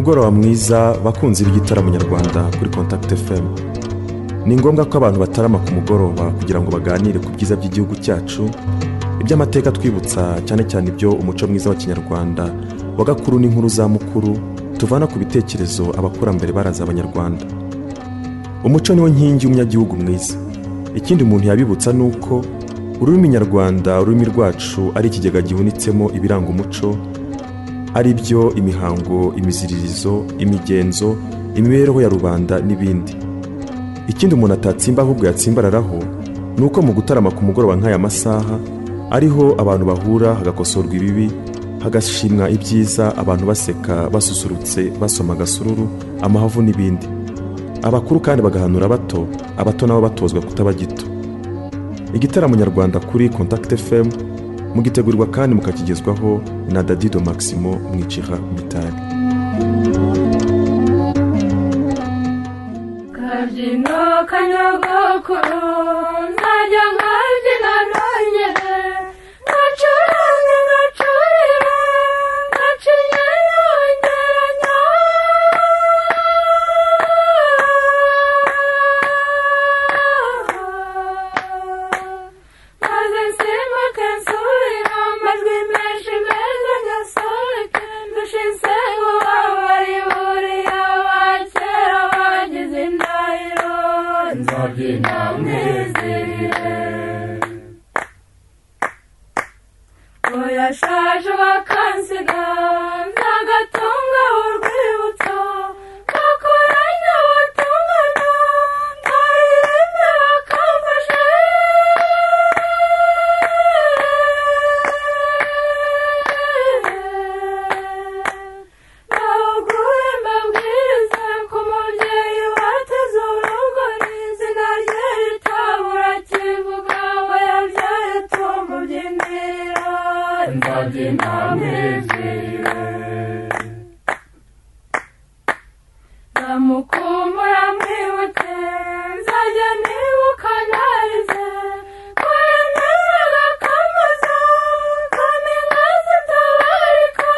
Umugoroba mwiza bakunzi b'igitaramo nyarwanda kuri Contact FM. Ni ngombwa ko abantu batarama ku mugoroba kugira ngo baganire ku byiza by'igihugu cyacu, iby'amateka twibutsa cyane cyane ibyo umuco mwiza wa Kinyarwanda wa gakuru n'inkuru za mukuru tuvana ku bitekerezo abakurambere baraza abanyarwanda. Umuco niwo nkingi y'umunyagihugu mwiza. Ikindi umuntu yabibutsa nuko ururimi nyarwanda, ururimi rwacu ari ikigega gihunitsemo ibiranga umuco, ari byo imihango, imiziririzo, imigenzo, imibereho ya rubanda n'ibindi. Ikindi umuntu atatsimba ahubwo yatsimbararaho nuko mu gutarama ku mugoroba nk'aya masaha ariho abantu bahura hagakosorwa ibibi, hagashimwa ibyiza, abantu baseka, basusurutse, basoma agasururu, amahavu n'ibindi. Abakuru kandi bagahanura abato, abato nabo batozwa kutaba gito. Igitaramo nyarwanda kuri Contact FM mugitegurirwa kandi mukakigezwaho na Dadido Maximo Mwicira Mitari. Kabyino kanyogokuru nzajya nkabyina nongere ngacurange ngacurire ngacinye nongeranya. Maze nsimbuke nsubire amajwi menshi meza nyasobeke ndusha insengo abariburiye abakera bagize indahiro nzabyina mwizihire. Oyashaje bakansiga nzagatunga urwibutso bakoranya abatungana nkaririmbe bakamfashe. Bahugure mbabwirize ko umubyeyi wateze urugori izina rye ritabura kivuga we yabyaye tumubyinira nzabyina mwizihire. Nzamukumbura mwibuke nzajya nibuka narize ko yaneraga akamaza kandi inka zitabarika.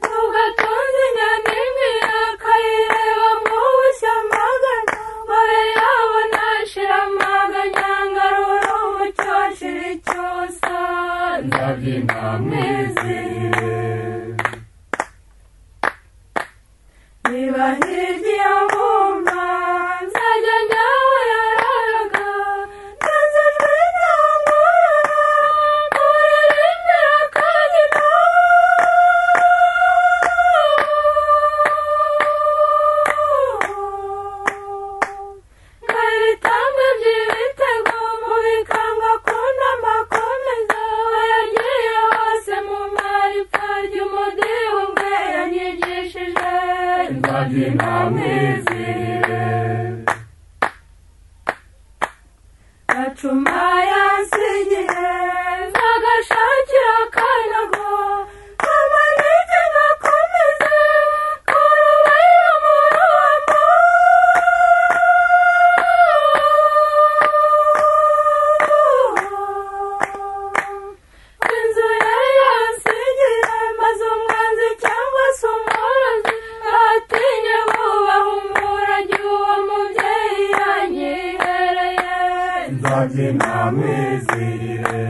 Nubwo atunze inyoni imwe akayireba mu bushya amagana, mabe yabona ashira amaganya ngarura umucyo nshira icyusa nzabyina mwizihire. Niba hirya iyo nkumva nzajya njyaho yararaga ndanze ijwi ntangurura muririmbira akanyina. Nkabitanga by'ibitego mubikanga kunama komeza aho yagiye hose mu maripfa ry'umudiho ubwe yanyigishije nzabyina mwizihire. Gacuma yansigiye nzagashakira akanago kamanike gakomeze kurubera mu ruhamo. Inzu ye yansigiye maze umwanzi cyangwa se umworozi atinye bubaha umurage uwo mubyeyi yanyihereye nzabyina mwizihire.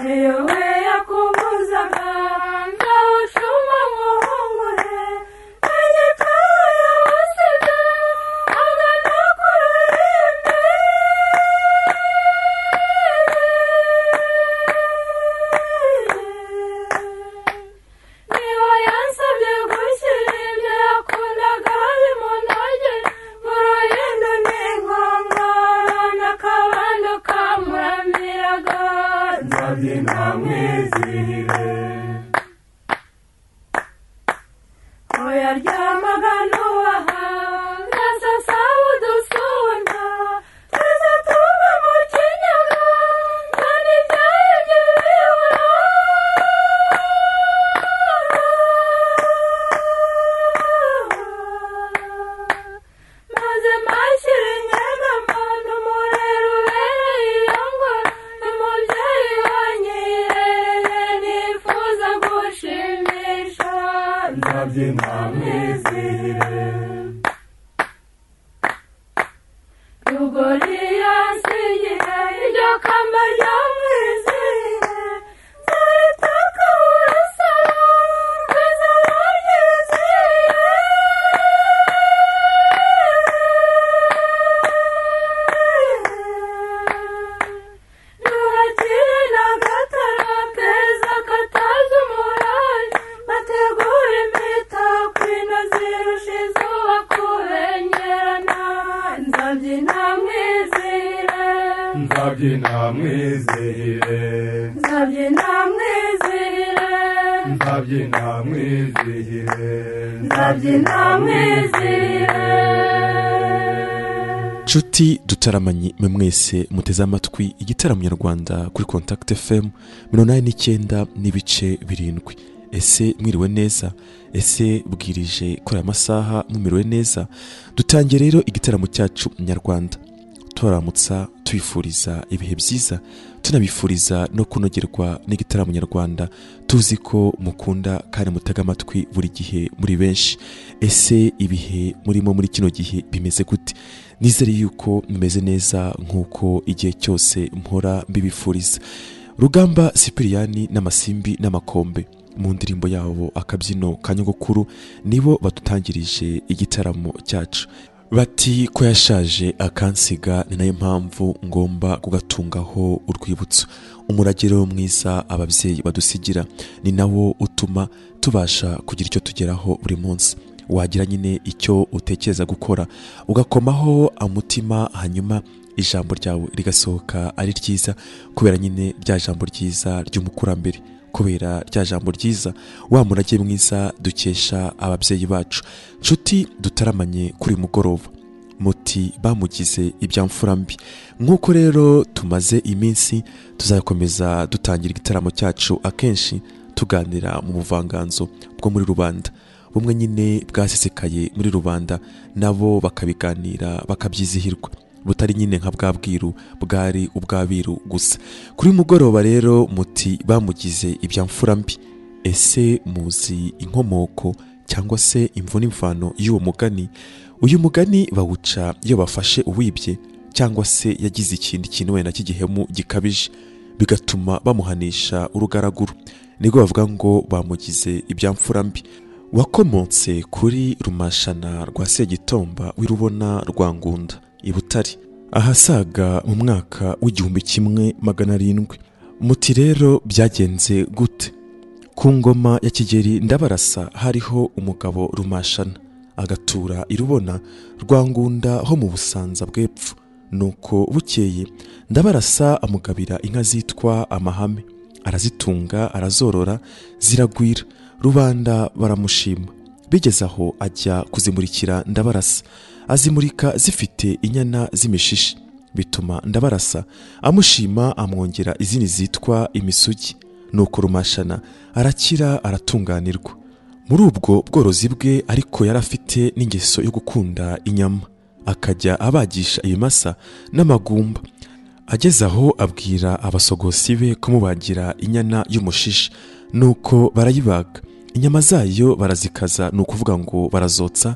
Niyo we yakubuzaga nzawucuma nkuhungure igitabo yawusize agana ku ruhimbi. Niba yansabye gushyira ibyo yakundaga bimunogeye mu ruhindo n'inkongoro. Nzabyina mwizihire. Rugori yansigiye iryo kamba rya mwizihire, nzaritaka urusoro rwiza ruryizihiye. Nubakire n'agatara keza katazi umurari, bategure imitako inoze irusha izuba kubengerana. Nzabyina mwizihire, Nzabyina mwizihire, nzabyina mwizihire, Nzabyina mwizihire, nzabyina mwizihire. Nshuti dutaramanye mwe mwese muteze amatwi igitaramo nyarwanda kuri Contact FM 89.7. Ese mwiriwe neza? Ese bwirije kuri aya masaha mumiriwe neza? Dutangiye rero igitaramo cyacu nyarwanda, tubaramutsa tubifuriza ibihe byiza, tunabifuriza no kunogerwa n'igitaramo nyarwanda tuzi ko mukunda kandi mutega amatwi buri gihe muri benshi. Ese ibihe murimo muri kino gihe bimeze gute? Nizere yuko mumeze neza nk'uko igihe cyose mpora mbibifuriza. Rugamba Sipiriyani n'Amasimbi n'Amakombe mu ndirimbo yabo Akabyino ka Nyogokuru nibo badutangirije igitaramo cyacu. Bati ko yashaje akansiga, ni nayo mpamvu ngomba kugatungaho urwibutso. Umurage mwiza ababyeyi badusigira ni nawo utuma tubasha kugira icyo tugeraho buri munsi. Wagira nyine icyo utekereza gukora ugakomaho amutima, hanyuma ijambo ryawe rigasohoka ari ryiza, kubera nyine rya jambo ryiza ry'umukurambere, kubera rya jambo ryiza wa murage mwiza dukesha ababyeyi bacu. Nshuti dutaramanye kuri mugoroba, muti bamugize ibyamfura mbi. Nk'uko rero tumaze iminsi tuzakomeza dutangira igitaramo cyacu akenshi tuganira mu buvanganzo bwo muri rubanda, bumwe nyine bwasesekaye muri rubanda, nabo bakabiganira bakabyizihirwa, butari nyine nka bwa bwiru bwari ubwabiru gusa. Kuri mugoroba rero muti bamugize ibyamfura mbi. Ese muzi inkomoko cyangwa se imvo n'imvano y'uwo mugani? Uyu mugani bawuca iyo bafashe uwibye cyangwa se yagize ikindi kintu wenda cy'igihemu gikabije, bigatuma bamuhanisha urugaraguro. Nibwo bavuga ngo bamugize ibyamfura mbi. Wakomotse kuri Rumashana rwa Segitomba w'Irubona rwa Ngunda i Butare, ahasaga mu mwaka w'1700. Muti rero byagenze gute? Ku ngoma ya Kigeli Ndabarasa hariho umugabo Rumashana, agatura i Rubona rwa Ngunda ho mu Busanza bw'epfo. Nuko bukeye Ndabarasa amugabira inka zitwa amahame, arazitunga arazorora ziragwira, rubanda baramushima. Bigeze aho ajya kuzimurikira Ndabarasa, azimurika zifite inyana z'imishishi, bituma Ndabarasa amushima amwongera izindi zitwa imisugi. Nuko Rumashana arakira aratunganirwa. Muri ubwo bworozi bwe ariko yarafite n'ingeso yo gukunda inyama, akajya abagisha ibimasa n'amagumba. Ageze aho abwira abasogosi be kumubagira inyana y'umushishi, nuko barayibaga, inyama zayo barazikaza, ni ukuvuga ngo barazotsa,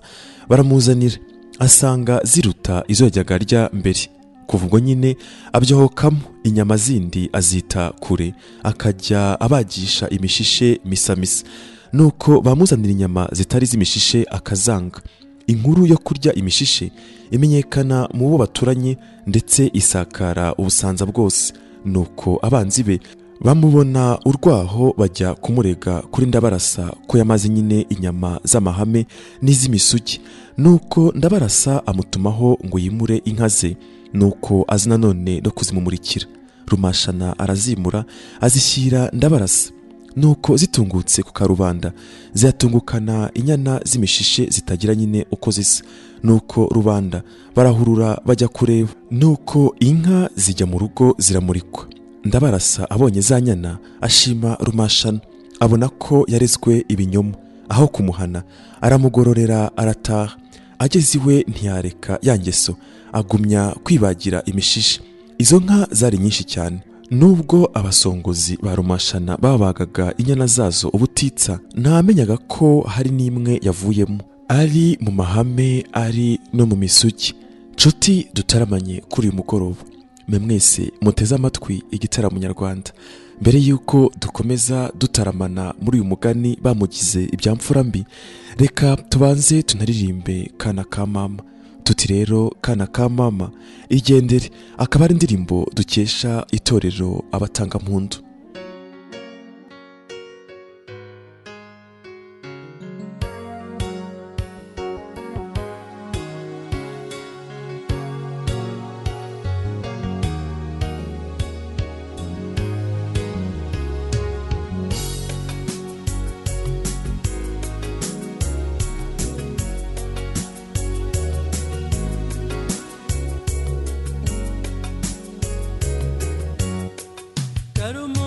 baramuzanira, asanga ziruta izo yajyaga arya mbere. Kuva ubwo nyine abyohokamo inyama zindi azita kure, akajya abagisha imishishe misamisa. Nuko bamuzanira inyama zitari z'imishishe akazanga. Inkuru yo kurya imishishe imenyekana mu bo baturanye ndetse isakara ubusanza bwose. Nuko abanzi be bamubona urwaho bajya kumurega kuri Ndabarasa ko yamaze nyine inyama z'amahame n'iz'imisugi. Nuko Ndabarasa amutumaho ngo yimure inka ze, nuko azi nanone no kuzimumurikira. Rumashana arazimura azishyira Ndabarasa. Nuko zitungutse ku karubanda ziyatungukana inyana z'imishishe zitagira nyine uko zisa. Nuko rubanda barahurura bajya kureba. Nuko inka zijya mu rugo ziramurikwa. Ndabarasa abonye za nyana ashima Rumashana, abona ko yarezwe ibinyoma, aho kumuhana aramugororera arataha. Ageze iwe ntiyareka ya ngeso, agumya kwibagira imishishe. Izo nka zari nyinshi cyane. Nubwo abasongozi ba Rumashana babagaga inyana zazo ubutitsa, ntamenyaga ko hari n'imwe yavuyemo, ari mu mahame ari no mu misugi. Nshuti dutaramanye kuri uyu mugoroba, mwe mwese muteze amatwi igitaramo nyarwanda, mbere y'uko dukomeza dutaramana muri uyu mugani bamugize ibyamfura mbi, reka tubanze tunaririmbe Kana ka Mama. Tuti rero Kana ka Mama igendere, akaba ari indirimbo dukesha itorero Abatangampundu. Karuma.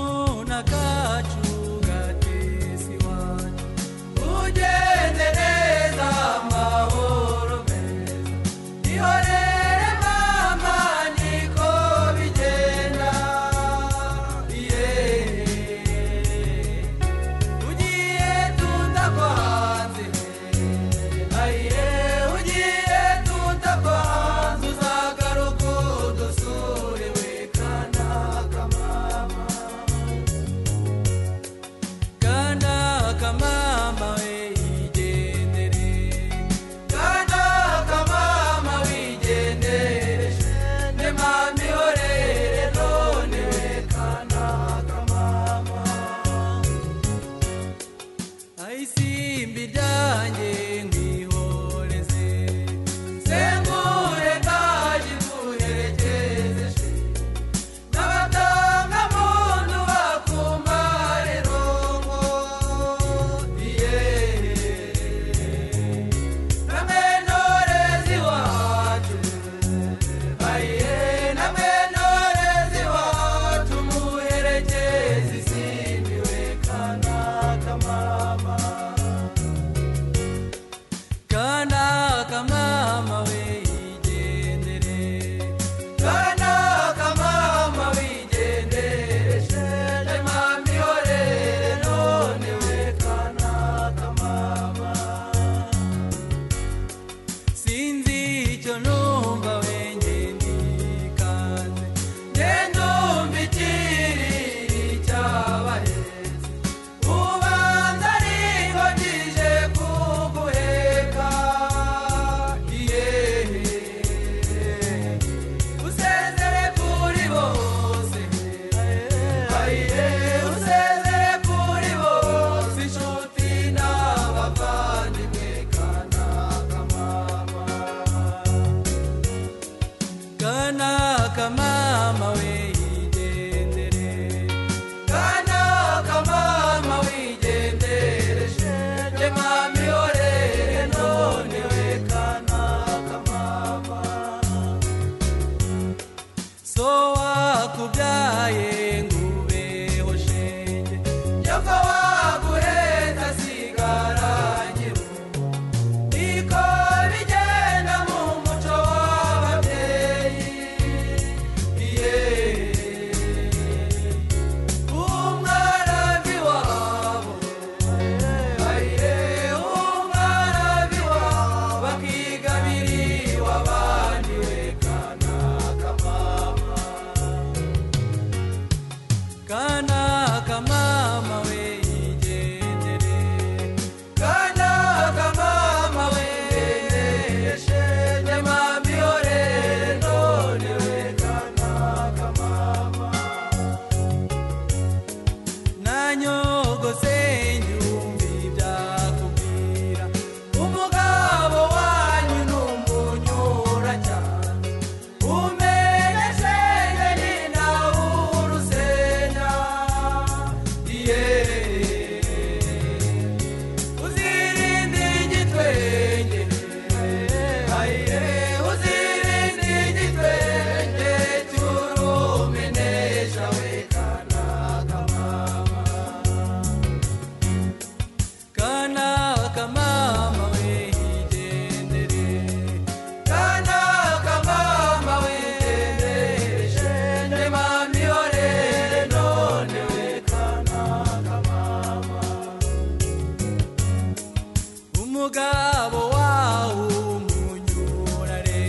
Umugabo wawe umunyurare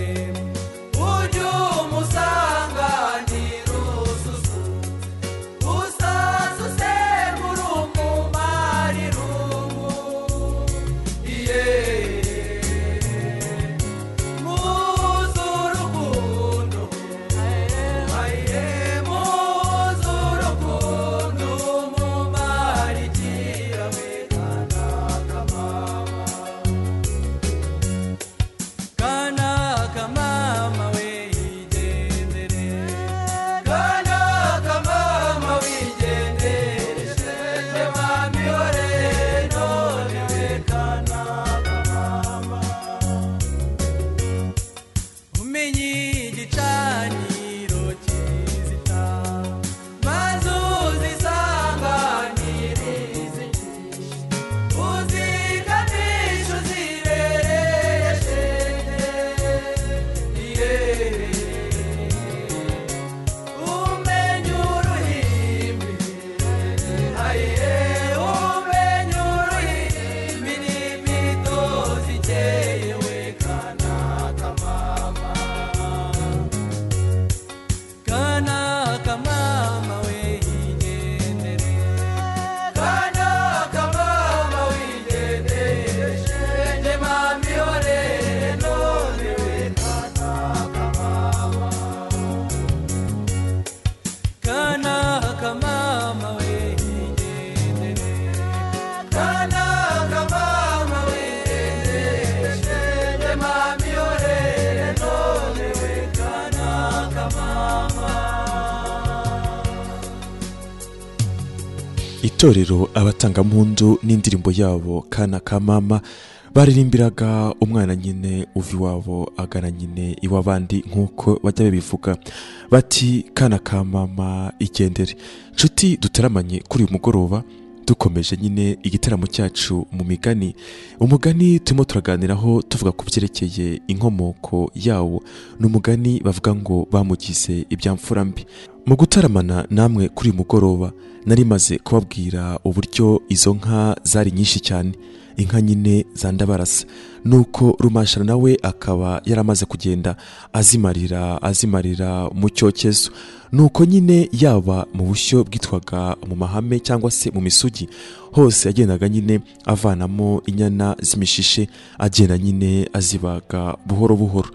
ujye umusanganira ususu usaze usegura umumara irungu iye muzi urukundo aye muzi urukundo umumara ikirawe kana kamama kana kamama we igendere kana kamama wigendere shenge mami ore none we kana kamama umenye igicaniro kizita maze uzisanganirize uzikamisha uzirereye shenge iye umenye uruhimbi aye umenye uruhimbi n'imitozo ikeye we kana kamama kana kamama we igendere kana kamama wigendere shenge mami ore none we kana kamama kana kamama we igendere kana kamama wigendere shenge mami ore none we kana kamama. Itorero Abatangampundu n'indirimbo yabo Kana ka Mama baririmbiraga umwana nyine uva iwabo agana nyine iw'abandi nk'uko bajya babivuga bati kana ka mama igendere. Nshuti dutaramanye kuri uyu mugoroba dukomeje nyine igitaramo cyacu mu migani. Umugani turimo turaganiraho tuvuga ku byerekeye inkomoko yawo ni umugani bavuga ngo bamugize ibyamfura mbi. Mu gutaramana namwe kuri uyu mugoroba nari maze kubabwira uburyo izo nka zari nyinshi cyane, inka nyine za Ndabarasa, nuko Rumashana nawe akaba yaramaze kugenda azimarira mu cyokezo. Nuko nyine yaba mu bushyo bwitwaga mu mahame cyangwa se mu misugi hose yagendaga nyine avanamo inyana z'imishishe, agenda nyine azibaga buhoro buhoro.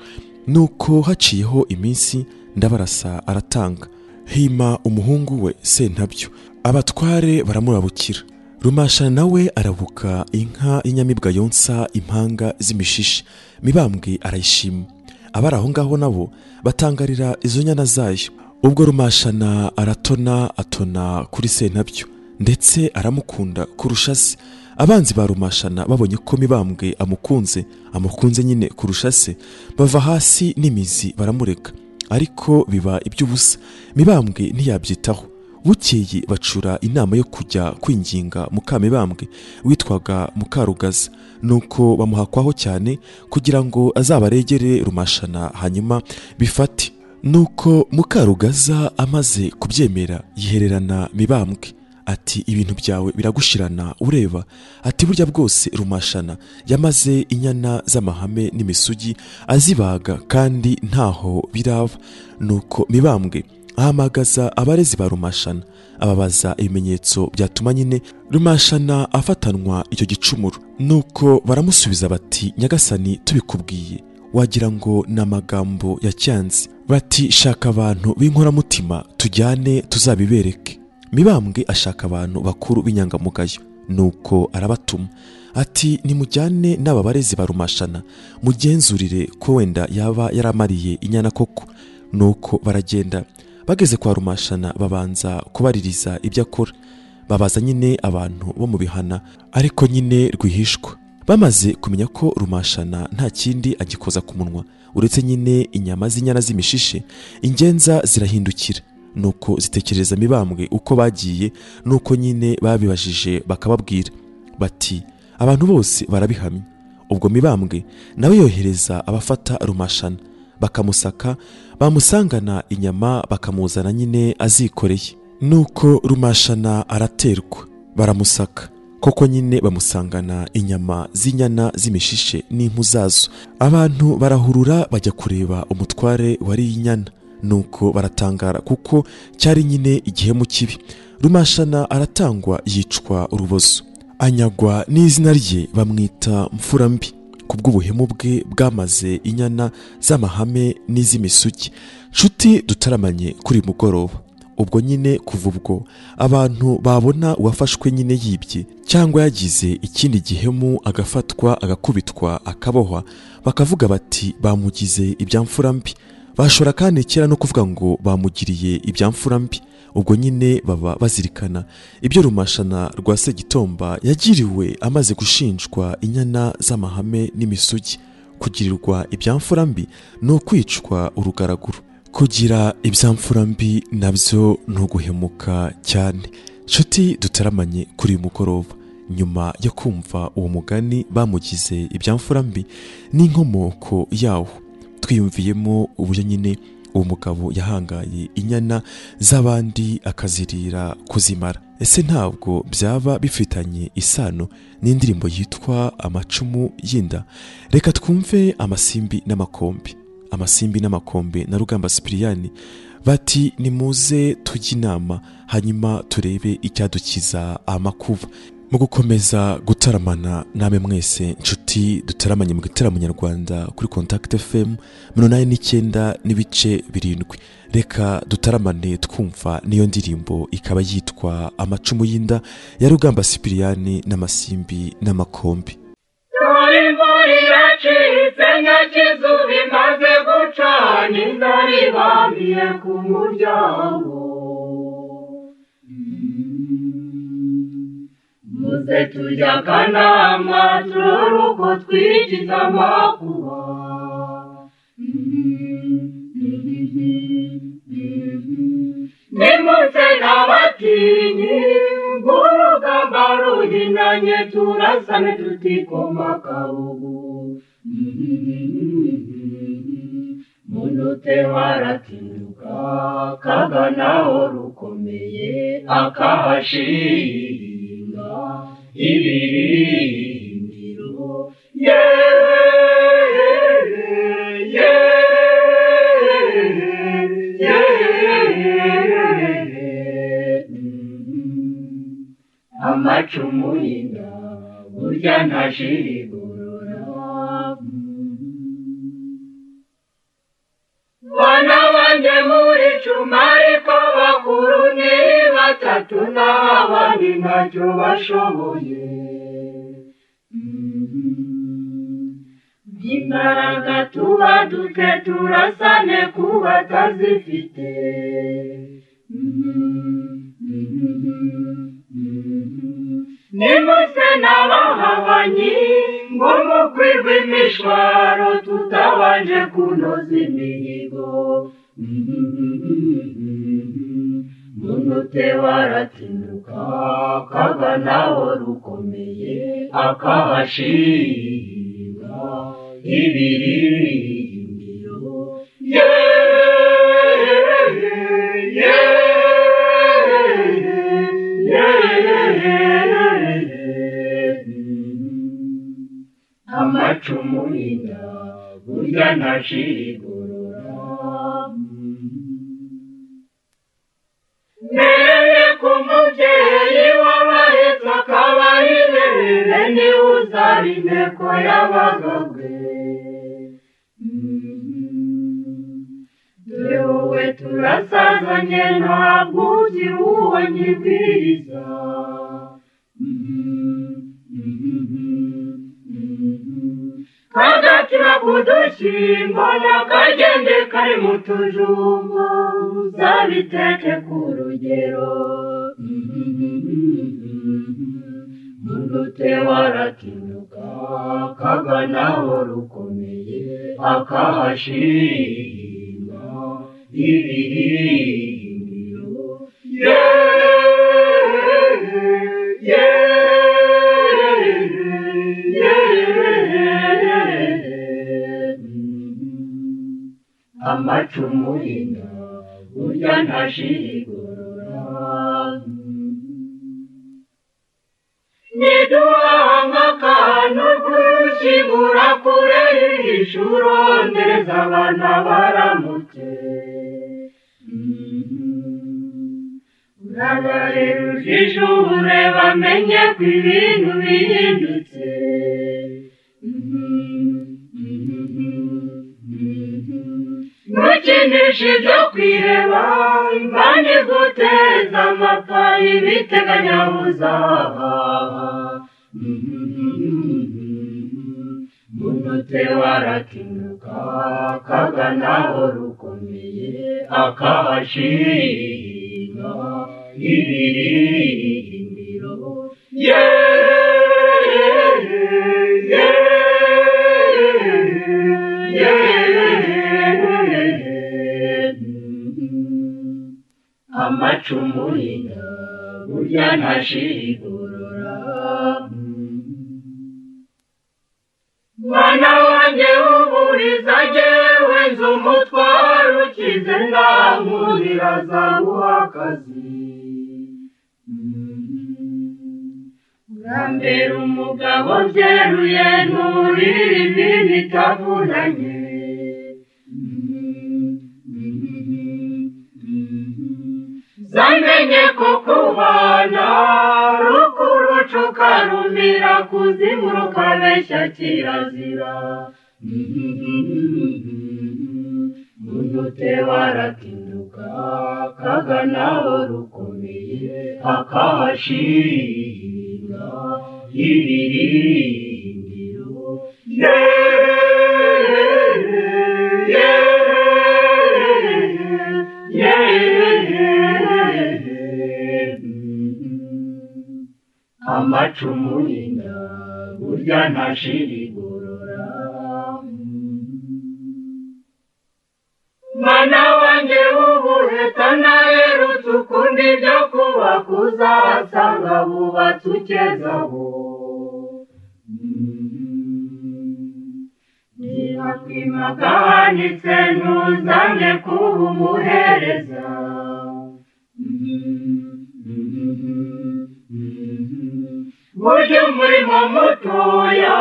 Nuko haciyeho iminsi Ndabarasa aratanga hima umuhungu we Sentabyo, abatware baramurabukira. Rumashana nawe arabuka inka y'inyamibwa yonsa impanga z'imishishe, Mibambwe arayishima. Abari aho ngaho nabo batangarira izo nyana zayo. Ubwo Rumashana aratona atona kuri Sentabyo ndetse aramukunda kurusha se. Abanzi ba Rumashana babonye ko Mibambwe amukunze nyine kurusha se, bava hasi n'imizi baramureka, ariko biba iby'ubusa. Mibambwe ntiyabyitaho. Bukeye bacura inama yo kujya kwinginga Mukamibambwe witwaga Mukarugaza, nuko bamuhakwaho cyane kugira ngo azabaregere Rumashana hanyuma bifate. Nuko Mukarugaza amaze kubyemera yihererana Mibambwe ati ibintu byawe biragushirana ureba, ati burya bwose Rumashana yamaze inyana z'amahame n'imisugi azibaga kandi ntaho biraba. Nuko Mibambwe ahamagaza abarezi ba Rumashana ababaza ibimenyetso byatuma nyine Rumashana afatanwa icyo gicumuro. Nuko baramusubiza bati nyagasani tubikubwiye wagira ngo ni amagambo ya cyanzi, bati shaka abantu b'inkoramutima tujyane tuzabibereke. Mibambwe ashaka abantu bakuru b'inyangamugayo, nuko arabatuma ati nimujyane n'aba barezi ba Rumashana mugenzurire ko wenda yaba yaramariye inyana koko. Nuko baragenda bageze kwa Rumashana babanza kubaririza ibyo akora, babaza nyine abantu bo mu bihana ariko nyine rwihishwa. Bamaze kumenya ko Rumashana nta kindi agikoza ku munwa uretse nyine inyama z'inyana z'imishishe, ingenza zirahindukira. Nuko zitekereza Mibambwe uko bagiye, nuko nyine babibajije bakababwira bati abantu bose barabihamya. Ubwo Mibambwe nawe yohereza abafata Rumashana bakamusaka, bamusangana inyama bakamuzana nyine azikoreye. Nuko Rumashana araterwa baramusaka, Koko nyine bamusangana inyama z'inyana z'imishishe n'impu zazo. Abantu barahurura bajya kureba umutware wari inyana, nuko baratangara kuko cyari nyine igihemu kibi. Rumashana aratangwa yicwa urubozo, anyagwa n'izina rye bamwita Mfurambi kubw'ubuhemu bwe bwamaze inyana z'amahame n'iz'imisugi. Nshuti dutaramanye kuri mugoroba, ubwo nyine kuva ubwo abantu babona uwafashwe nyine yibye cyangwa yagize ikindi gihemu agafatwa agakubitwa akabohwa, bakavuga bati bamugize ibya mfurambi. Bashora kandi kera no kuvuga ngo bamugiriye ibya mfurambi. Ubwo nyine baba bazirikana ibyo Rumashana rwa Segitomba yagiriwe amaze gushinjwa inyana z'amahame n'imisugi. Kugirirwa ibya mfurambi ni ukwicwa urugaraguro, kugira ibya mfurambi nabyo ni uguhemuka cyane. Nshuti dutaramanye kuri mugoroba, nyuma yo kumva uwo mugani bamugize ibya mfurambi n'inkomoko yawo, twiyumviyemo uburyo nyine uwo mugabo yahangaye inyana z'abandi akazirira kuzimara. Ese ntabwo byaba bifitanye isano n'indirimbo yitwa Amacumu y'inda? Reka twumve Amasimbi n'Amakombe. Amasimbi n'Amakombe na Rugamba Sipiriyani bati nimuze tujye inama hanyuma turebe icyadukiza amakuba. Mu gukomeza gutaramana namwe mwese nshuti dutaramanye mu gitaramo nyarwanda kuri Contact FM 89.7, reka dutaramane twumva niyo ndirimbo ikaba yitwa Amacumu y'inda ya Rugamba Sipiriyani n'Amasimbi n'Amakombe. Imvura iracitse nyakizuba imaze gucana, inzara ibambiye ku muryango. Muze tujya akanama turore uko twikiza amakuba. Nimutse n'abatinyi ng'urugamba ruhinanye, turasane tutikoma akabugu. Munute waratinduka kaganaho rukomeye, akahashinga ibirindiro. Amacumu y'inda burya ntashirigorora. Bana banjye muri cumi ariko bakuru ni batatu, n'abandi ntacyo bashoboye. Imbaraga tuba dute turasane ku batazifite. Nimuse n'abahabanyi ngo mukwirwe imishwaro tutabanje kunoza imihigo. Munute waratinduka kaganaho rukomeye, akahashinga ibirindiro. Amacumu y'inda burya ntashirigorora. Mbere ku mubyeyi wabahetse akaba ari ibere, niwe uzaba inteko y'abagabwe. Dore wowe turasazanye ntabwo ugira uwo nyibwiriza. Kagatima kudushyimbo n'akagende kari mu tujumba, uzabiteke ku rugero. Munute waratinduka kaganaho rukomeye, akahashinga ibirindiro. Amacumu y'inda burya ntashirigorora. Niduhanga n'ugushyingura kure ishurondereza abana baramuke. Urabarera ujijure bamenye ko ibintu bihindutse. Ntukinishe ibyo kwireba, Imana iguteza amapfa ibiteganya uzahaha. Munute waratinyuka kaganaho rukomeye akahashinga ibirindiro. Amacumu y'inda burya ntashigorora. Mwana wanjye uburiza jyewe nzi umutwaro ukize ndankurira azaguha akazi. Urambera umugabo byeruye nturira imirimo itavunanye. Zamenye ko kubana rukuruca ukarumira kuzimu rukabeshya kirazira. Munute waratinduka kaganaho rukomeye akahashinga ibirindiro. Amacumu y'inda burya ntashirigorora. Mwana wanjye w'ubuheta naherutse ukundi ibyo kubaka uzasanga bubatse ukezaho. Niba kwimaka hanitse ntuzange kuba umuhereza. Burya umurimo mutoya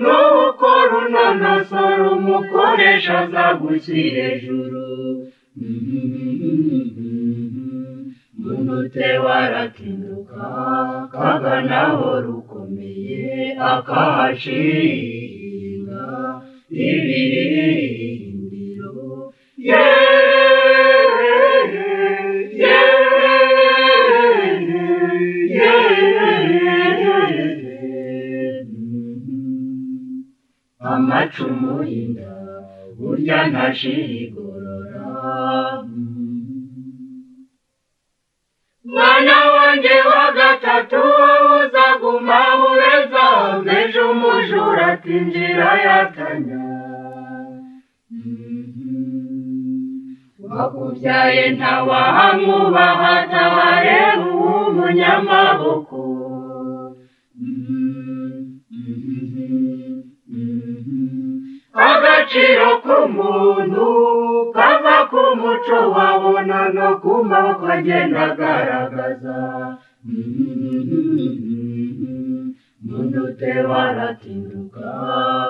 n'uwukora unonosora umukoresha azagushyira hejuru. Munute waratinduka kaganaho rukomeye akahashinga ibirindiro. Amacumu y'inda burya ntashirigorora. Mwana wanjye wa gatatu wowe uzaguma ureza ejo umujura atinjira yatanya. Wakubyaye ntawahamwubaha atahareba uw'umunyamaboko. Agaciro k'umuntu kava ku muco wabona no ku maboko agenda agaragaza. Munute waratinduka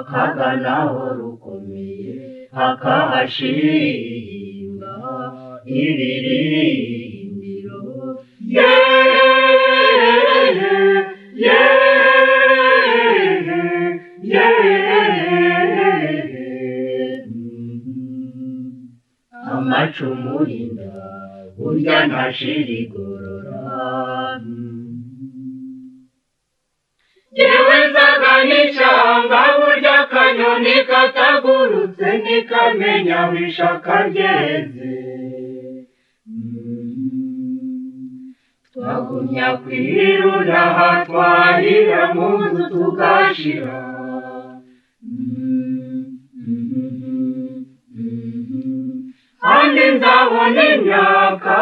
kaganaho rukomeye akahashinga ibirindiro. Amacumu y'inda burya ntashirigorora. Yewe nzaga n'ishyamba burya akanyoni katagurutse ntikamenya aho ishaka ryeze. Twagumya kwirunda twahira mu nzu tugashira. Kandi nzabona imyaka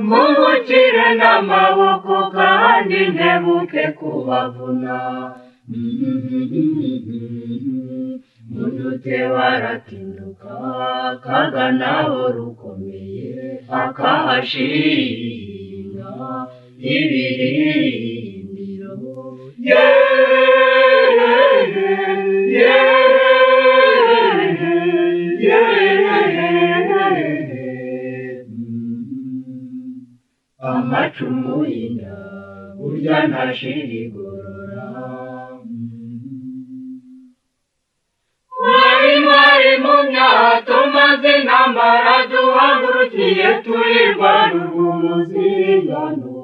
mungukire n'amaboko kandi ntebuke kubavuna. Munute waratinduka kaganaho rukomeye akahashinga ibirindiro. Birindiro amacumu y'inda burya ntashira igorora. Mwari mwari mu myato maze intambara duhagurukiye tuyirwana urw'umuzigano.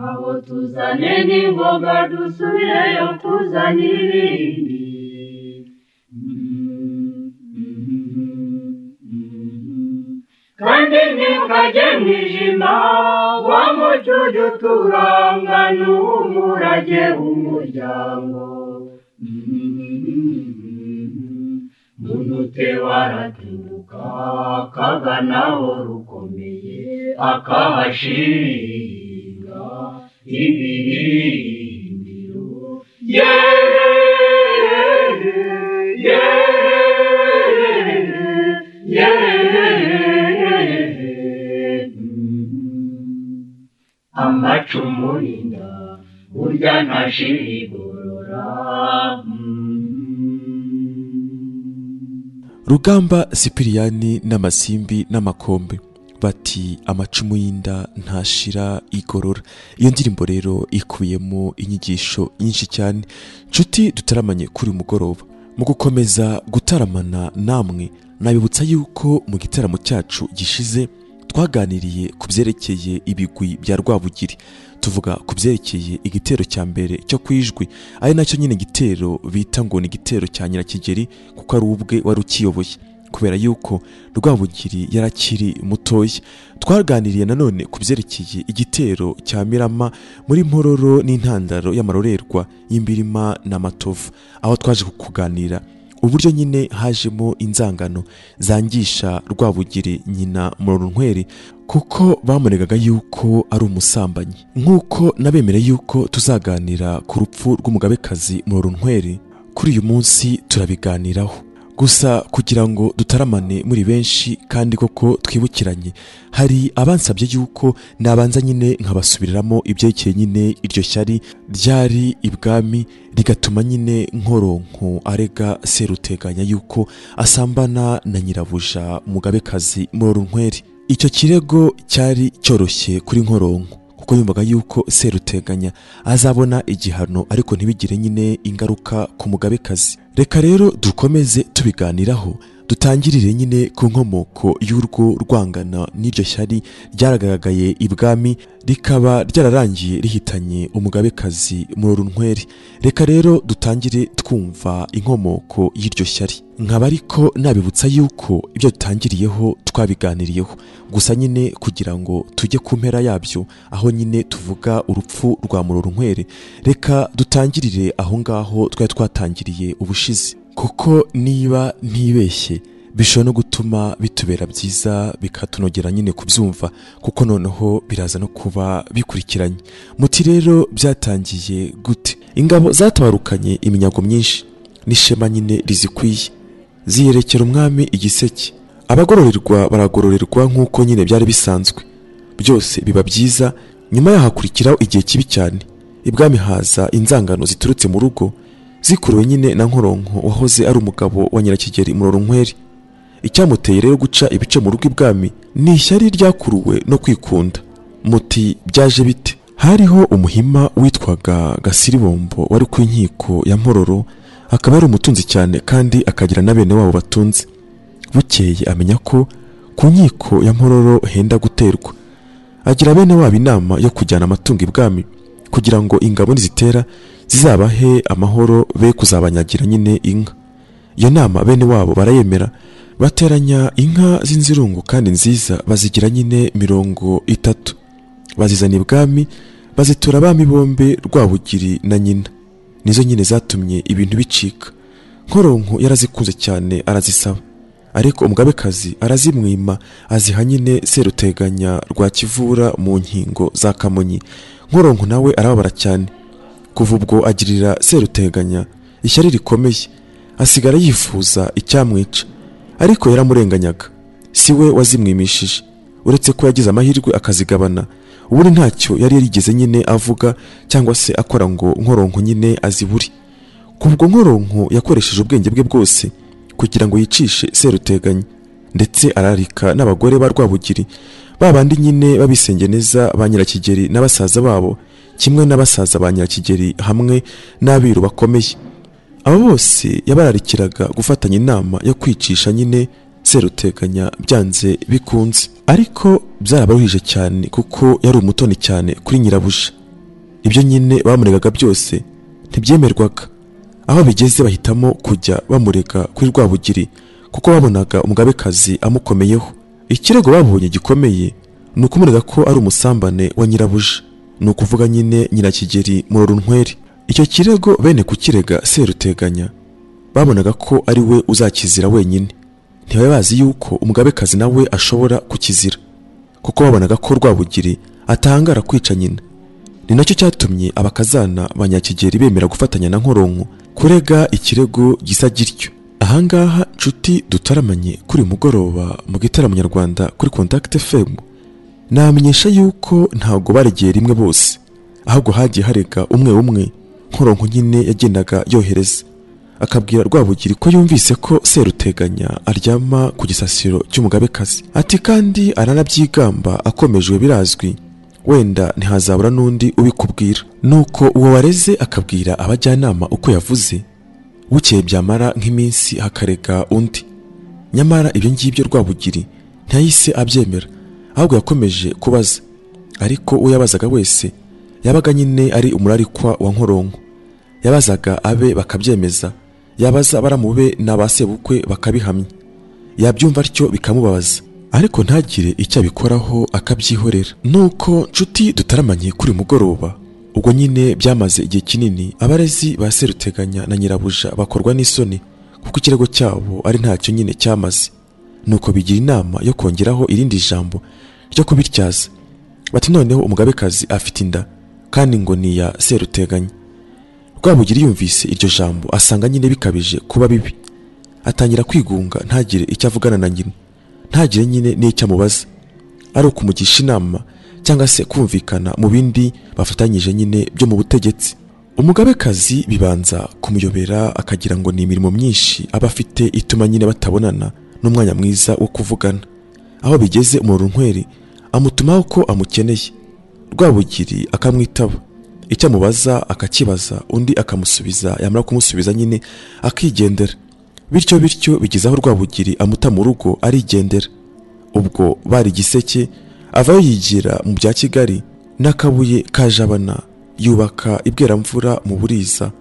Abo tuzane n'ingoga dusubireyo tuzane ibindi. Kandi ntimukajye mwijima wa muco ujya uturanga n'umurage w'umuryango. Muntu waratinduka akaganaho rukomeye akahashinga ibirindiro. Amacumu y'inda burya ntashira igorora. Rugamba Sipiriyani n'Amasimbi n'Amakombe bati amacumu y'inda ntashira igorora. Iyo ndirimbo rero ikubiyemo inyigisho nyinshi cyane. Nshuti dutaramanye kuri mugoroba, mu gukomeza gutaramana namwe nabibutsa yuko mu gitaramo cyacu gishize twaganiriye ku byerekeye ibigwi bya Rwabugiri, tuvuga ku byerekeye igitero cya mbere cyo kwijwi, ari nacyo nyine gitero bita ngo ni igitero cya Nyirakigeri kuko ari ubwe wari ukiyoboye kubera yuko Rwabugiri yarakiri mutoya. Twaganiriye nanone ku byerekeye igitero cya Mirama muri Mpororo n'intandaro y'amarorerwa y'Imbirima na Matovu, aho twaje kuganira uburyo nyine hajemo inzangano zangisha Rwabugiri nyina Murorunkweri kuko bamuregaga yuko ari umusambanyi. Nkuko nabemere yuko tuzaganira ku rupfu rw'umugabekazi Murorunkweri, kuri uyu munsi turabiganiraho. Gusa kugira ngo dutaramane muri benshi kandi koko twibukiranye, hari abansabye yuko nabanza nyine nkabasubiriramo ibyerekeye nyine iryo shyari ryari ibwami rigatuma nyine Nkoronko arega Seruteganya yuko asambana na nyirabuja umugabekazi Murorunkweri. Icyo kirego cyari cyoroshye kuri Nkoronko kuko yumvaga yuko Seruteganya azabona igihano ariko ntibigire nyine ingaruka ku mugabekazi. Reka rero dukomeze tubiganiraho, dutangirire nyine ku nkomoko y'urwo rwangana n'iryo shyari ryaragaragaye ibwami rikaba ryararangiye rihitanye umugabekazi Murorunkweri. Reka rero dutangire twumva inkomoko y'iryo shyari. Nkaba ariko nabibutsa yuko ibyo dutangiriyeho twabiganiriyeho gusa nyine kugira ngo tujye ku mpera yabyo aho nyine tuvuga urupfu rwa Murorunkweri. Reka dutangirire aho ngaho twari twatangiriye ubushize, kuko niba ntibeshye bishobora no gutuma bitubera byiza bikatunogera nyine kubyumva, kuko noneho biraza no kuba bikurikiranye. Muti rero byatangiye gute? Ingabo zatabarukanye iminyago myinshi n'ishema nyine rizikwiye, ziyerekera umwami igiseke. Abagororerwa baragororerwa nk'uko nyine byari bisanzwe, byose biba byiza. Nyuma yahakurikiraho igihe kibi cyane, ibwami haza inzangano ziturutse mu rugo zikuruwe nyine na Nkoronko wahoze ari umugabo wa Nyirakigeri Murorunkweri. Icyamuteye rero guca ibice mu rugo ibwami ni ishyari ryakuruwe no kwikunda. Muti byaje bite? Hariho umuhima witwaga Gasiribombo wari ku inkiko ya Mpororo, akaba ari umutunzi cyane kandi akagira na bene wabo batunze. Bukeye amenya ko ku nkiko ya Mpororo henda guterwa, agira bene wabo inama yo kujyana amatungo ibwami kugira ngo ingabo nizitera zizabahe amahoro be kuzabanyagira nyine inka. Iyo nama bene wabo barayemera, bateranya inka z'inzirungu kandi nziza bazigira nyine 30, bazizana ibwami bazitura abami bombe Rwabugiri na nyina. Nizo nyine zatumye ibintu bicika. Nkoronko yarazikunze cyane arazisaba, ariko umugabekazi arazimwima aziha nyine Seruteganya rwa Kivura mu nkingo za Kamonyi. Nkoronko nawe arababara cyane. Kuva ubwo agirira Seruteganya ishyari rikomeye, asigara yifuza icyamwica, ariko yaramurenganyaga. Si we wazimwimishije, uretse ko yagize amahirwe akazigabana. Ubundi ntacyo yari yarigeze nyine avuga cyangwa se akora ngo Nkoronko nyine aziburi. Kubwo Nkoronko yakoresheje ubwenge bwe bwose kugira ngo yicishe Seruteganya, ndetse ararika n'abagore ba Rwabugiri, babandi nyine babisengeneza ba Nyirakigeri n'abasaza babo, kimwe n'abasaza ba Nyirakigeri hamwe n'abiru bakomeye. Abo bose yabararikiraga gufatanya inama yo kwicisha nyine Seruteganya byanze bikunze. Ariko byarabaruhije cyane kuko yari umutoni cyane kuri nyirabuja. Ibyo nyine bamuregaga byose ntibyemerwaga. Aho bigeze bahitamo kujya bamurega kuri Rwabugiri kuko babonaga umugabekazi amukomeyeho. Ikirego babonye gikomeye ni ukumurega ko ari umusambane wa nyirabuja, ni ukuvuga nyine Nyirakigeri Murorunkwere. Icyo kirego bene kukirega Seruteganya babonaga ko ari we uzakizira wenyine. Ntibari bazi yuko umugabekazi nawe ashobora kukizira, kuko babonaga ko Rwabugiri atahangara kwica nyina. Ni nacyo cyatumye abakazana ba Nyakigeri bemera gufatanya na Nkoronko kurega ikirego gisa gityo. Ahangaha nshuti dutaramanye kuri mugoroba mu gitaramo nyarwanda kuri Contact FM, namenyesha yuko ntago baregeye rimwe bose, ahubwo hagiye harega umwe umwe. Nkoronko nyine yagendaga yohereza akabwira Rwabugiri ko yumvise ko Seruteganya aryama ku gisasiro cy'umugabekazi, ati kandi aranabyigamba akomejwe birazwi, wenda ntihazabura n'undi ubikubwira. Nuko uwo wareze akabwira abajyanama uko yavuze, bukeye byamara nk'iminsi hakarega undi. Nyamara ibyo ngibyo Rwabugiri ntiyahise abyemera, ahubwo yakomeje kubaza. Ariko uwo yabazaga wese yabaga nyine ari umurarikwa wa Nkoronko. Yabazaga abe bakabyemeza, yabaza baramube n'abasebukwe bakabihamya. Yabyumva atyo bikamubabaza, ariko ntagire icyo abikoraho akabyihorera. Nuko nshuti dutaramanye kuri mugoroba, ubwo nyine byamaze igihe kinini abarezi ba Seruteganya na nyirabuja bakorwa n'isoni kuko ikirego cyabo ari ntacyo nyine cyamaze. Nuko bigira inama yo kongeraho irindi jambo ryo kubityaza, bati noneho umugabekazi afite inda kandi ngo ni ya Seruteganya. Rwabugiri yumvise iryo jambo asanga nyine bikabije kuba bibi, atangira kwigunga ntagire icyo avugana na nyina, ntagire nyine n'icyo amubaza, ari ukumugisha inama cyangwa se kumvikana mu bindi bafatanyije nyine byo mu butegetsi. Umugabekazi bibanza kumuyobera akagira ngo ni imirimo myinshi aba afite ituma nyine batabonana n'umwanya mwiza wo kuvugana. Aho bigeze Murorunkwere amutumaho ko amukeneye, Rwabugiri akamwitaba, icyo amubaza akakibaza, undi akamusubiza, yamara kumusubiza nyine akigendera. Bityo bityo bigeze aho Rwabugiri amuta mu rugo arigendera. Ubwo bari Giseke avayo yigira mu bya Kigali n'akabuye ka Jabana, yubaka ibweramvura mu Buriza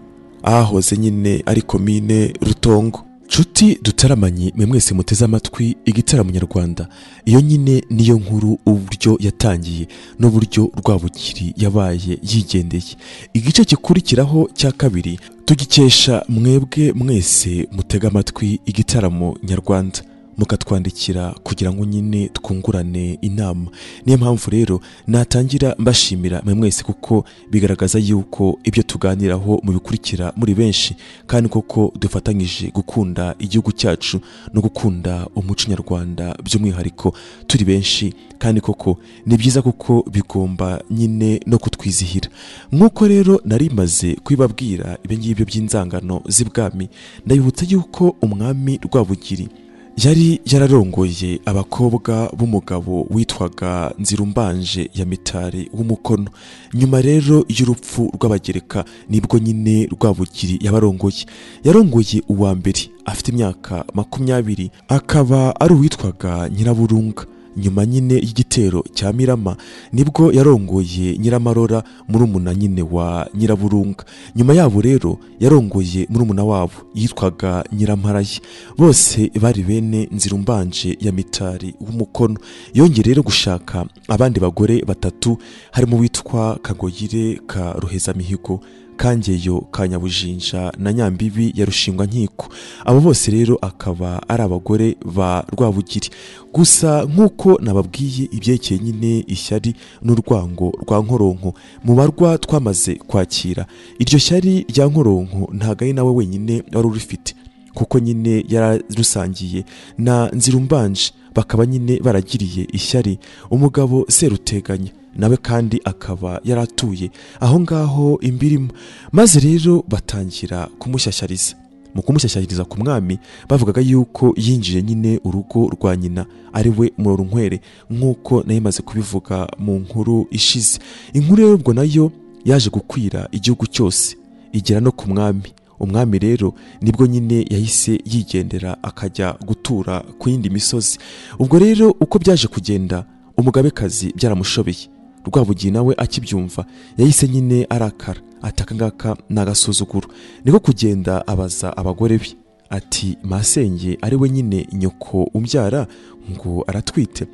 ahahoze nyine ari komine Rutongo. Nshuti dutaramanye mwe mwese muteze amatwi igitaramo nyarwanda, iyo nyine niyo nkuru uburyo yatangiye n'uburyo Rwabugiri yabaye yigendeye. Igice gikurikiraho cya kabiri tugikesha mwebwe mwese mutega amatwi igitaramo nyarwanda, mukatwandikira kugira ngo nyine twungurane inama. Niyo mpamvu rero natangira mbashimira mwe mwese kuko bigaragaza yuko ibyo tuganiraho mu bikurikira muri benshi, kandi koko dufatanyije gukunda igihugu cyacu no gukunda umuco nyarwanda by'umwihariko turi benshi, kandi koko ni byiza kuko bigomba nyine no kutwizihira. Nkuko rero nari maze kwibabwira ibyo ngibyo by'inzangano z'ibwami, ndabibutsa yuko umwami Rwabugiri yari yararongoye abakobwa b'umugabo witwaga Nzirumbanje ya Mitari w'Umukono. Nyuma rero y'urupfu rw'Abagereka nibwo nyine Rwabugiri yabarongoye. Yarongoye uwa mbere afite imyaka 20, akaba ari uwitwaga Nyiraburunga. Nyuma nyine y'igitero cya Mirama nibwo yarongoye Nyiramarora murumuna nyine wa Nyiraburunga. Nyuma yabo rero yarongoye murumuna wabo yitwaga Nyiramparaye. Bose bari bene Nzirumbanje ya Mitari w'Umukono. Yongeye rero gushaka abandi bagore batatu, harimo witwa Kagoyire ka Ruhezamihigo, Kangeyo ka Nyabujinja na Nyambibi ya Rushingwa Nkiko. Abo bose rero akaba ari abagore ba Rwabugiri. Gusa nkuko nababwiye ibyerekeye nyine ishyari n'urwango rwa Nkoronko mu barwa twamaze kwakira, iryo shyari rya Nkoronko ntago ari nawe wenyine wari urifite, kuko nyine yararusangiye na Nzirumbanje, bakaba nyine baragiriye ishyari umugabo Seruteganya. Nawe kandi akaba yaratuye aho ngaho imbirimo. Maze rero batangira kumushyashyariza. Mu kumushyashyariza ku mwami bavugaga yuko yinjiye nyine urugo rwa nyina ari we Murorunkwere, nk'uko nayimaze kubivuga mu nkuru ishize. Inkuru rero ubwo nayo yaje gukwira igihugu cyose igera no ku mwami. Umwami rero nibwo nyine yahise yigendera akajya gutura ku yindi misozi. Ubwo rero uko byaje kugenda umugabekazi byaramushobeye. Rwabugiri nawe akibyumva yahise nyine arakara, ataka ngaka nagasuzuguro. Niko kugenda abaza abagore be ati masenge ari we nyine nyoko umbyara ngo aratwite?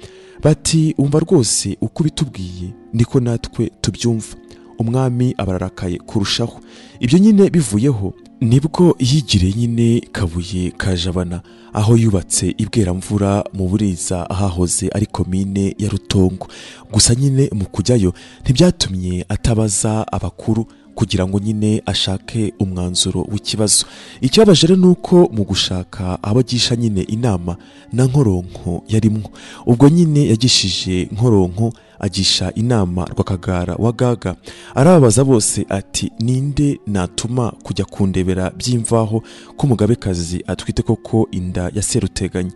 Bati umva rwose uko bitubwiye niko natwe tubyumva. Umwami abararakaye kurushaho. Ibyo nyine bivuyeho nibwo yigiriye nyine Kabuye Kajabana, aho yubatse ibweramvura mu Buriza ahahoze ari komine ya Rutongo. Gusa nyine mu kujyayo ntibyatumye atabaza abakuru kugira ngo nyine ashake umwanzuro w'ikibazo. Ikibabaje rero nuko mu gushaka abagisha nyine inama na Nkoronko yarimwo. Ubwo nyine yagishije Nkoronko agisha inama Rwakagara wa Gaga, arababaza bose ati ninde natuma kujya kundebera by'imvaho ko umugabekazi atwite koko inda ya Seruteganya?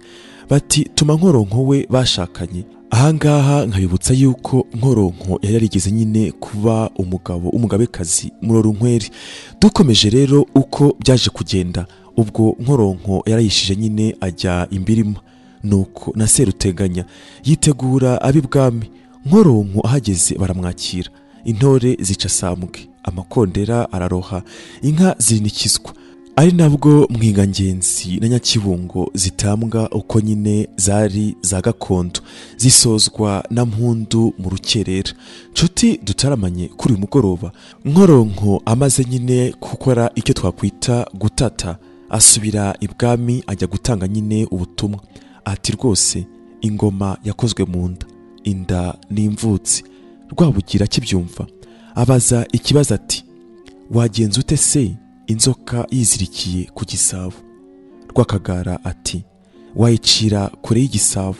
Bati tuma Nkoronko we bashakanye. Ahangaha nkabibutsa yuko Nkoronko yari yarigeze nyine kuba umugabo umugabekazi Murorunkwere. Dukomeje rero uko byaje kugenda, ubwo Nkoronko yarayishije nyine ajya imbirima, nuko na Seruteganya yitegura ab'ibwami. Nkoronko ahageze baramwakira, intore zica sambwe, amakondera araroha, inka zirinikizwa. Ari nabwo Mwingangenzi na Nyakibungo zitambwa uko nyine zari za gakondo, zisozwa na mpundu mu rukerera. Nshuti dutaramanye kuri uyu mugoroba, Nkoronko amaze nyine gukora icyo twakwita gutata, asubira ibwami ajya gutanga nyine ubutumwa ati rwose ingoma yakozwe mu nda, inda n'imvutsi. Rwabugira akibyumva abaza ikibazo ati wagenza ute se inzoka yizirikiye ku gisabo? Rwakagara ati wayicira kure y'igisabo.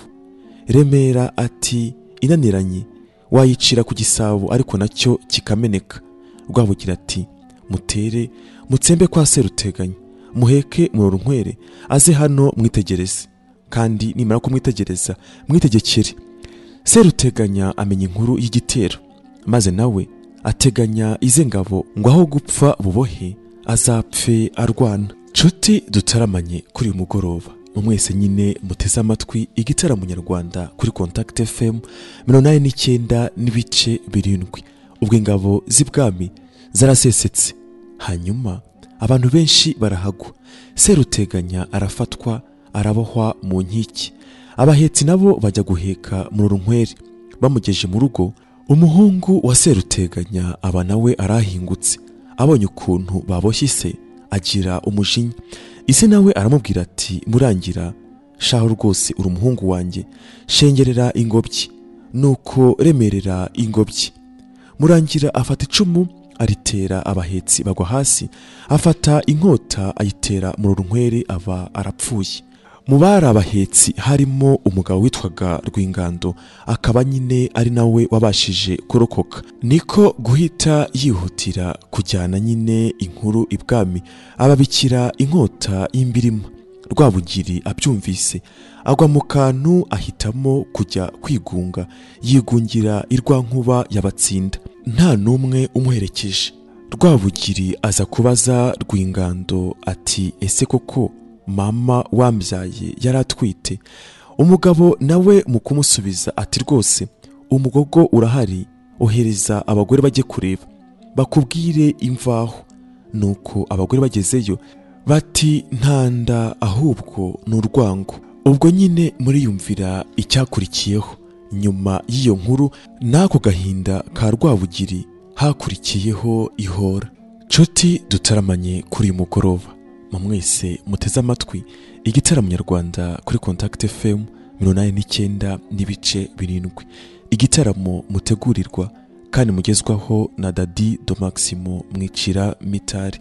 Remera ati inaniranye wayicira ku gisabo ariko nacyo kikameneka. Rwabugira ati mutere mutsembe kwa Seruteganya, muheke Murorunkwere aze hano mwitegereze, kandi nimara kumwitegereza mwitegekere. Seruteganya amenya inkuru y'igitero, maze nawe ateganya ize ngabo ngo aho gupfa bubohe azapfe arwana. Nshuti dutaramanye kuri uyu mugoroba, mwese nyine muteze amatwi igitaramo nyarwanda kuri Contact FM 89.7. Ubwo ingabo z'ibwami zarasesetse, hanyuma abantu benshi barahagwa. Seruteganya arafatwa arabohwa mu nkiki, abahetsi nabo bajya guheka Murorunkwere. Bamugeje mu rugo, umuhungu wa Seruteganya aba nawe arahingutse, abonye ukuntu baboshye se agira umujinya. Ise nawe aramubwira ati murangira shaho rwose uri umuhungu wanjye, shengerera ingobyi. Nuko remerera ingobyi. Murangira afata icumu aritera abahetsi bagwa hasi, afata inkota ayitera Murorunkwere aba arapfuye. Mu bari abahetsi harimo umugabo witwaga Rwingando, akaba nyine ari nawe wabashije kurokoka. Niko guhita yihutira kujyana nyine inkuru ibwami, ababikira inkota y'imbirima. Rwabugiri abyumvise agwa mu kantu, ahitamo kujya kwigunga, yigungira irwankuba yabatsinda, nta numwe umuherekeje. Rwabugiri aza kubaza Rwingando ati ese koko mama wambyaye yaratwite? Umugabo nawe mu kumusubiza ati rwose umugogo urahari, ohereza abagore bajye kureba bakubwire imvaho. Nuko abagore bagezeyo bati ntanda ahubwo ni urwango. Ubwo nyine muriyumvira icyakurikiyeho. Nyuma y'iyo nkuru n'ako gahinda ka Rwabugiri hakurikiyeho ihora. Nshuti dutaramanye kuri uyu mugoroba, mwese muteze amatwi igitaramo nyarwanda kuri Contact FM 89.7. Igitaramo mutegurirwa kandi mugezwaho na Dadi Do Maximo Mwicira Mitari.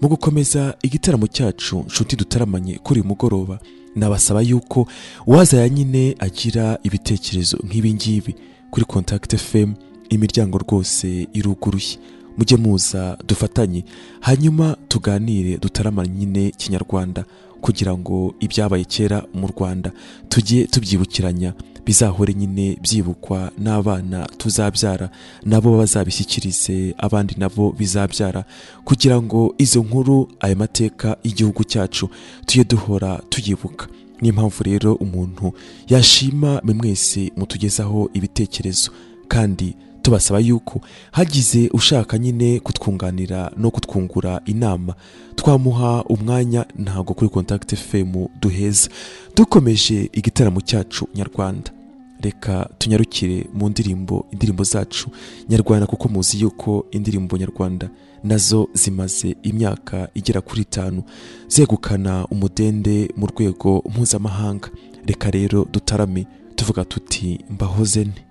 Mu gukomeza igitaramo cyacu nshuti dutaramanye kuri uyu mugoroba, nabasaba yuko wazaya nyine agira ibitekerezo nk'ibi ngibi kuri Contact FM Imiryango rwose iruguruye, mujye muza dufatanye hanyuma tuganire, dutaramane nyine kinyarwanda, kugira ngo ibyabaye kera mu Rwanda tujye tubyibukiranya, bizahore nyine byibukwa n'abana tuzabyara, nabo bazabishyikirize abandi nabo bizabyara, kugira ngo izo nkuru, ayo mateka y'igihugu cyacu tujye duhora tuyibuka. Niyo mpamvu rero umuntu yashima mwe mwese mutugezaho ibitekerezo, kandi tubasaba yuko hagize ushaka nyine kutwunganira no kutwungura inama twamuha umwanya. Ntabwo kuri Contact FM duheza. Dukomeje igitaramo cyacu nyarwanda, reka tunyarukire mu ndirimbo, indirimbo zacu nyarwanda, kuko muzi yuko indirimbo nyarwanda nazo zimaze imyaka igera kuri 5 zegukana umudende mu rwego mpuzamahanga. Reka rero dutarame tuvuga tuti mbahoze nte.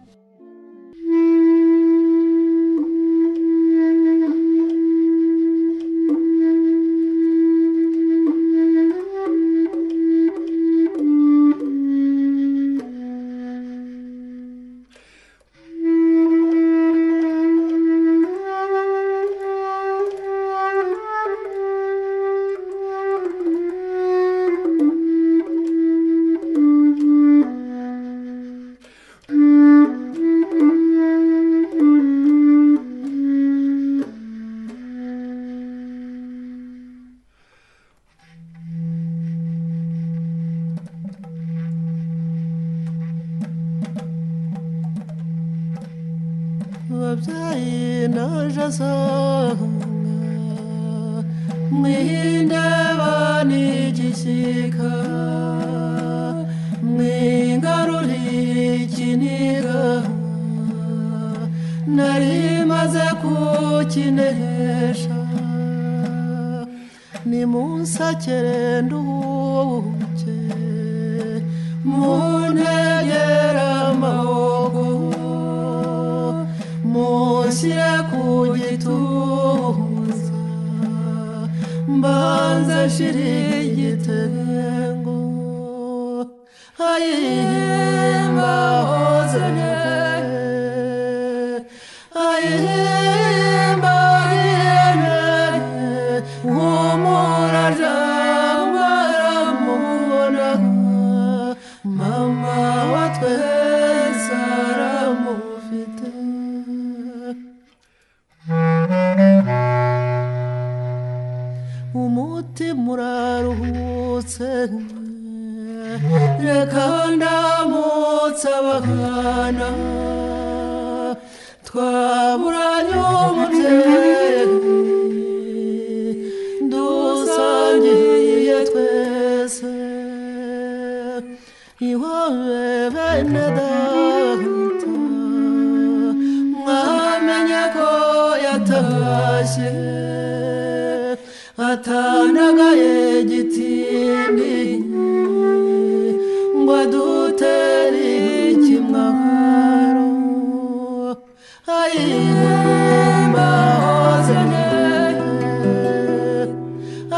Ababyeyi naje asanga mwindeba n'igishyika, mwingarurira ikiniga nari maze kukinesha, nimunsakire nduhuke muntegere amaboko, mushyire ku gituza mbanze nshire igitengo. Ayimbahoze nte, ayimbagirane, humura baramubona, mama wa twese aramufite. Umutima uraruhutse, reka ndamutse abana twaburanye umubyeyi, dusangiye twese iwawe bene data, mwamenye ko yatashye atanagaye gitindi ngo adutere ikimwaro. Ayimbahoze nte,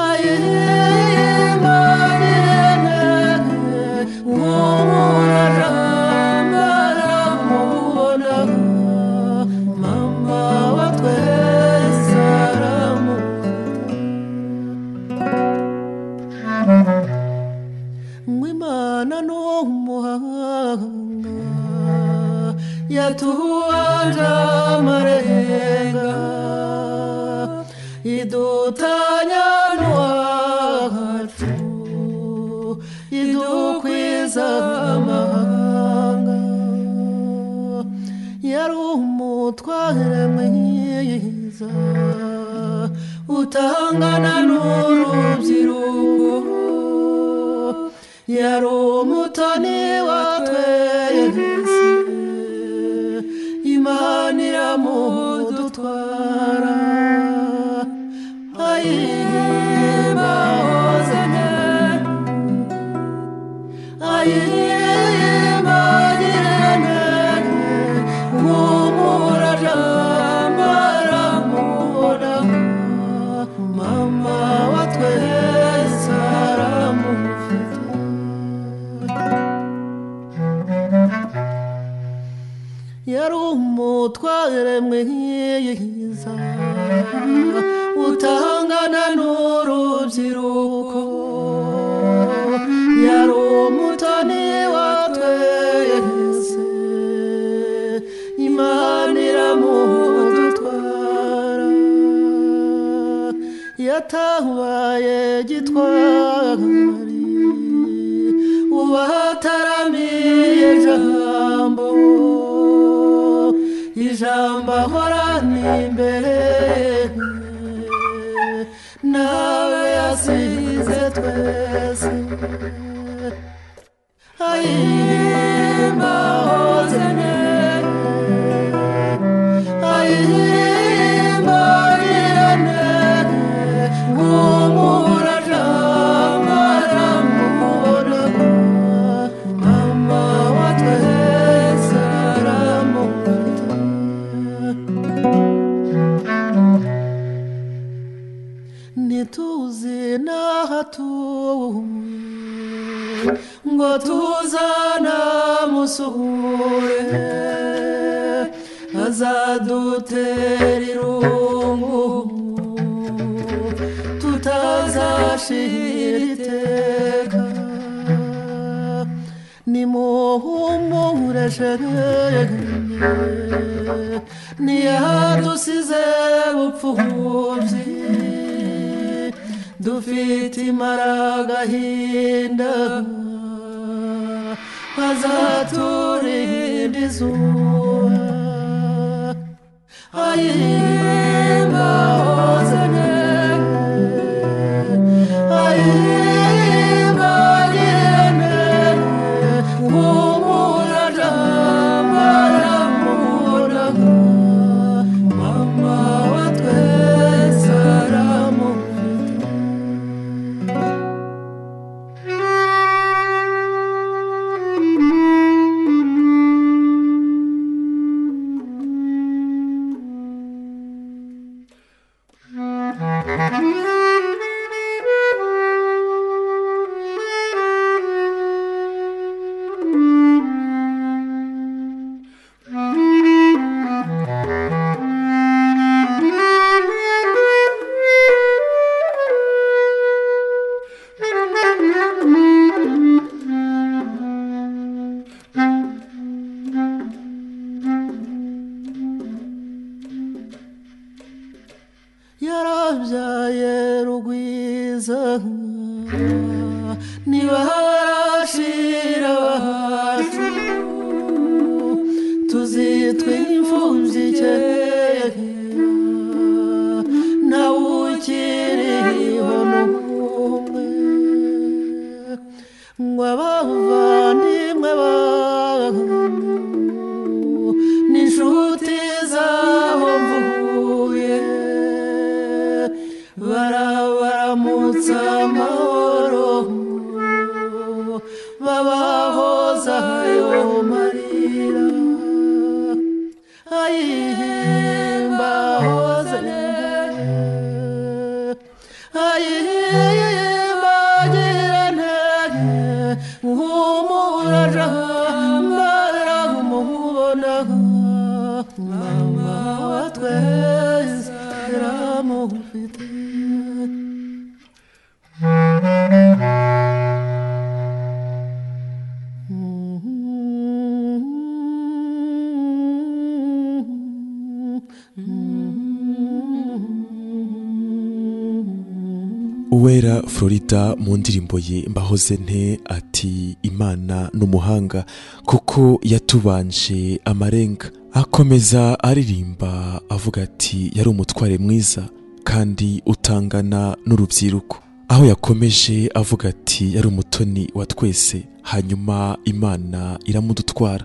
ayimbagirane, humura baramubona, mama wa twese aramufite. Imana n'umuhanga yatubanje amarenga, idutanya n'uwacu, idukwiza amahanga. Yari umutware mwiza utangana n'urubyiruko, yari umutoni wa twese, Imana iramudutwara. Ayimbahoze nte, ayimbagirane, humura baramubona, mama Umutware mwiza utangana n'urubyiruko, yari umutoni wa twese, Imana iramudutwara, yatabaye gitwari, ubataramiye ijambo, ijambo ahorana imbere, nawe yasize twese. Ayimbahoze ayimbagirane, umurajama aramubona, mama wa twese aramufite. Ntituzi n'ahatuye ngo tuzanamusure, azadutera irungu tutazashira iteka. Nimuhumure shenge, ntiyadusize bupfubyi, dufite imaragahinda, azaturinda izuba. Ayimbahoze ayimbagirane, umurajama aramubona, mama wa twese aramufite. Yarabyaye Rugwiza, niba harashira abacu, tuzitwa imfubyi kera, ntawukiriho n'umwe, ngo abavandimwe banyu n'inshuti zabo mvuye, barabaramutsa amahoro, babahoza ayo marira. Ayimbahoze ayimbagirane, umurajama aramubona, mama wa twese aramufite. Uwera Florida mu ndirimbo ye Mbahoze nte ati Imana n'umuhanga kuko yatubanje amarenga. Akomeza aririmba avuga ati yari umutware mwiza kandi utangana n'urubyiruko, aho yakomeje avuga ati yari umutoni wa twese, hanyuma Imana iramudutwara.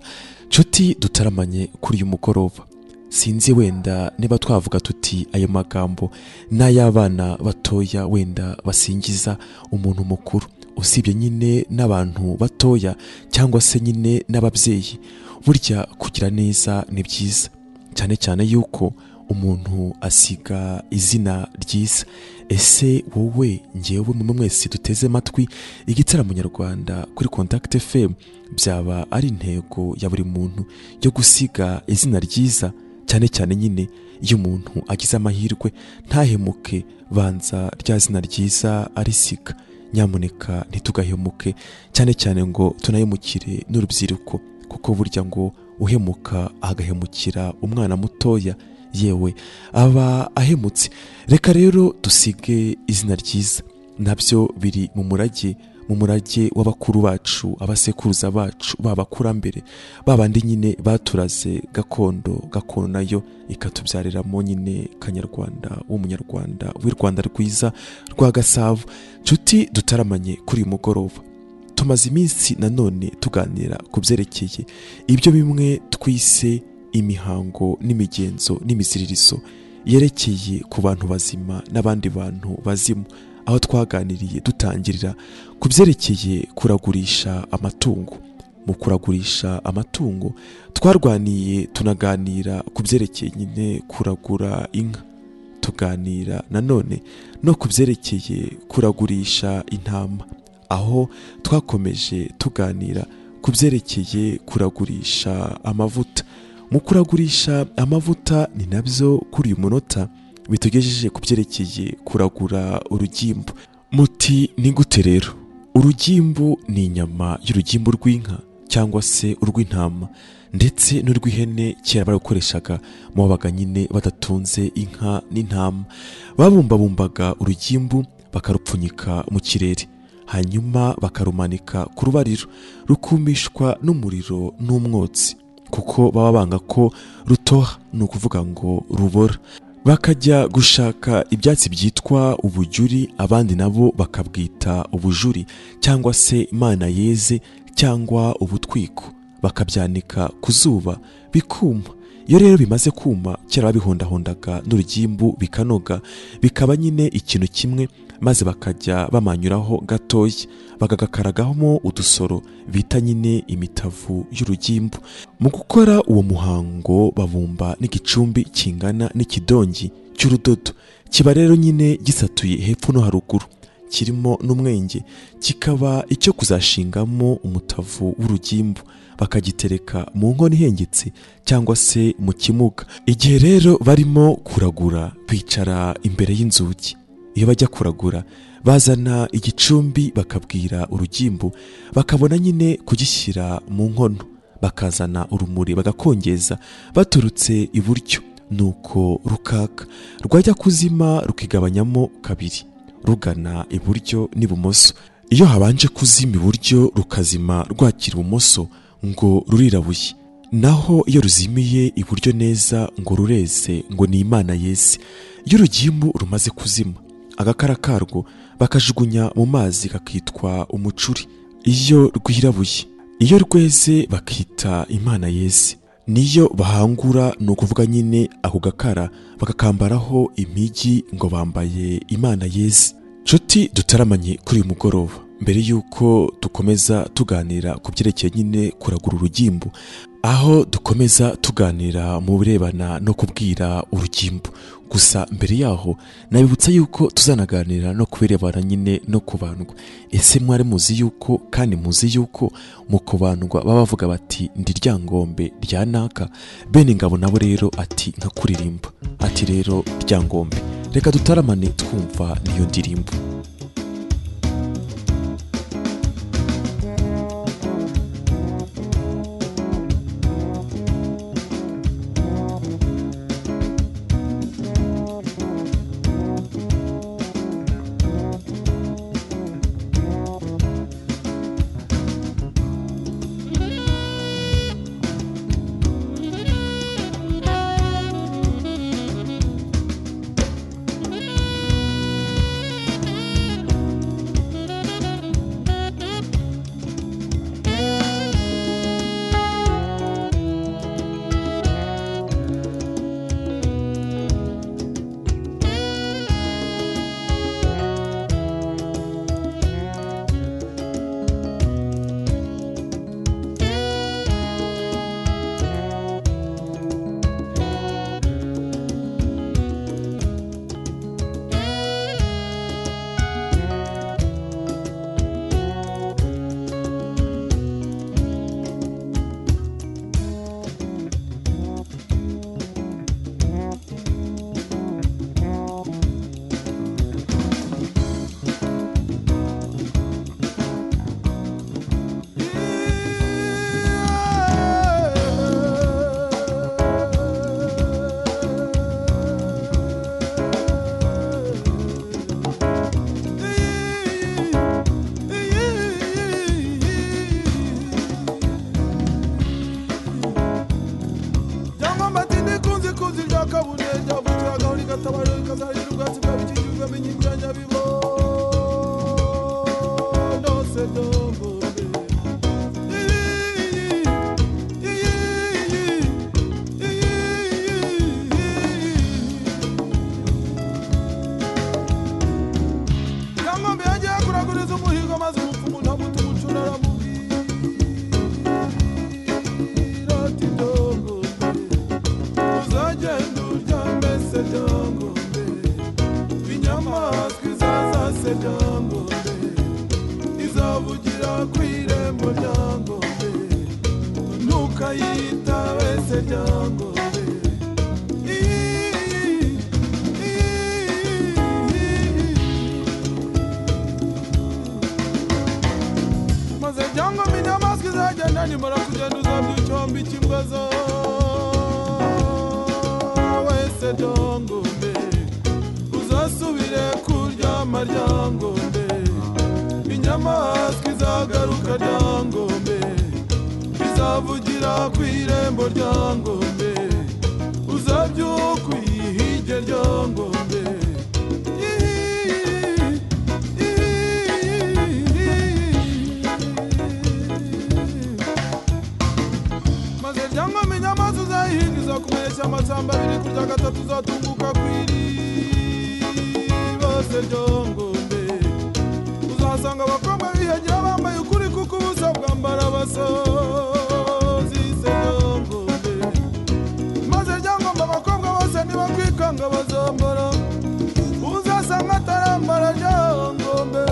Nshuti dutaramanye kuri uyu mugoroba, sinzi wenda niba twavuga tuti ayo magambo n'ay'abana batoya wenda basingiza umuntu mukuru, usibye nyine n'abantu batoya cyangwa se nyine n'ababyeyi. Burya kugira neza ni byiza, cyane cyane yuko umuntu asiga izina ryiza. Ese wowe ngewe mwe mwese duteze amatwi igitaramo nyarwanda kuri Contact FM, byaba ari intego ya buri muntu yo gusiga izina ryiza Cyane cyane nyine iyo umuntu agize amahirwe ntahemuke, banza rya zina ryiza arisiga. Nyamuneka ntitugahemuke, cyane cyane ngo tunahemukire n'urubyiruko, kuko burya ngo uhemuka agahemukira umwana mutoya, yewe aba ahemutse. Reka rero dusige izina ryiza, nabyo biri mu murage, mu murage w'abakuru bacu, abasekuruza bacu, babakurambere, babandi nyine baturaze gakondo. Gakondo nayo ikatubyariramo nyine Kanyarwanda w'umunyarwanda w'i Rwanda rwiza rwa Gasabo. Nshuti dutaramanye kuri uyu mugoroba, tumaze iminsi nanone tuganira ku byerekeye ibyo bimwe twise imihango n'imigenzo n'imiziririzo yerekeye ku bantu bazima n'abandi bantu bazimu, aho twaganiriye dutangirira ku byerekeye kuragurisha amatungo. Mu kuragurisha amatungo twarwaniye tunaganira ku byerekeye nyine kuragura inka, tuganira nanone no ku byerekeye kuragurisha intama, aho twakomeje tuganira ku byerekeye kuragurisha amavuta. Mu kuragurisha amavuta ni nabyo kuri uyu munota bitugejeje ku byerekeye kuragura urugimbu. Muti ni gute rero? Urugimbu ni inyama y'urugimbu rw'inka cyangwa se urw'intama ndetse n'urw'ihene. Kera barakoreshaga mu babaga nyine badatunze inka n'intama, babumbabumbaga urugimbu bakarupfunyika mu kirere, hanyuma bakarumanika ku rubariro, rukumishwa n'umuriro n'umwotsi, kuko baba banga ko rutoha, ni ukuvuga ngo rubora. Bakajya gushaka ibyatsi byitwa ubujuri, abandi nabo bakabwita ubujuri cyangwa se imana yeze cyangwa ubutwiko, bakabyanika ku zuba bikuma. Iyo rero bimaze kuma, kera babihondahondaga n'urugimbu bikanoga, bikaba nyine ikintu kimwe, maze bakajya bamanyuraho gatoya bagagakaragamo udusoro bita nyine imitavu y'urugimbu. Mu gukora uwo muhango babumba n'igicumbi kingana n'ikidongi cy'urudodo, kiba rero nyine gisatuye hepfo no haruguru, kirimo n'umwenge, kikaba icyo kuzashingamo umutavu w'urugimbu, bakagitereka mu nkono ihengetse cyangwa se mu kimuga. Igihe rero barimo kuragura bicara imbere y'inzugi. Iyo bajya kuragura bazana igicumbi bakabwira urugimbu, bakabona nyine kugishyira mu nkono, bakazana urumuri bagakongeza baturutse iburyo, nuko rukaka, rwajya kuzima rukigabanyamo kabiri, rugana iburyo n'ibumoso. Iyo habanje kuzima iburyo rukazima rwakira ibumoso ngo rurirabuye, naho iyo ruzimiye iburyo neza ngo rureze, ngo ni Imana yeze. Iyo urugimbu rumaze kuzima, agakara karwo bakajugunya mu mazi kakitwa umucuri. Iyo rwirabuye, iyo rweze bakita Imana yeze. Niyo bahangura, ni ukuvuga nyine ako gakara bakakambaraho impigi ngo bambaye Imana yeze. Nshuti dutaramanye kuri uyu mugoroba, mbere yuko dukomeza tuganira ku byerekeye nyine kuragura urugimbu, aho dukomeza tuganira mu birebana no kubwira urugimbu, gusa mbere yaho nabibutsa yuko tuzanaganira no kubirebana nyine no kubandwa. Ese mwari muzi yuko, kandi muzi yuko mu kubandwa baba bavuga bati ndi Ryangombe rya naka? Bene Ingabo nabo rero ati nka kuririmba, ati rero Ryangombe. Reka dutaramane twumva niyo ndirimbo. Itagira ubwatsi bwa bikikijwe n'inkingi ya Nyabibondo se Ryangombe. Ryangombe yagiye kuraguriza umuhigo maze umupfumu ntamuta umucuna aramubwira ati Ryangombe uzagenda uryame se Ryangombe, inyamaswa izaza se Ryangombe, izavugira ku irembo Ryangombe, ntukayitabe se Ryangombe. Maze Ryangombe inyamaswa izagenda, nimara kugenda uzabyucyomba ikimbwa zawe se Ryangombe, uzasubire kuryama Ryangombe, inyamaswa izagaruka Ryangombe, izavugira ku irembo Ryangombe, uzabyuka uyihige Ryangombe. Maze Ryangombe inyamaswa uzayihinga izakumenyesha amasamba abiri, kurya gatatu uzatunguka ku iriba se Ryangombe, uzasanga abakobwa bihagira bambaye ukuri kuko ubusa bwambara abasozi se Ryangombe. Maze Ryangombe abakobwa bose nibakwikanga bazambara, uzasanga atarambara Ryangombe,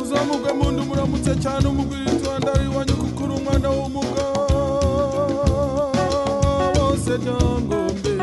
uzamugwe mu nda umuramutse cyane umugwira itwanda ari iwanyu kuko uri umwana w'umugabo se Ryangombe.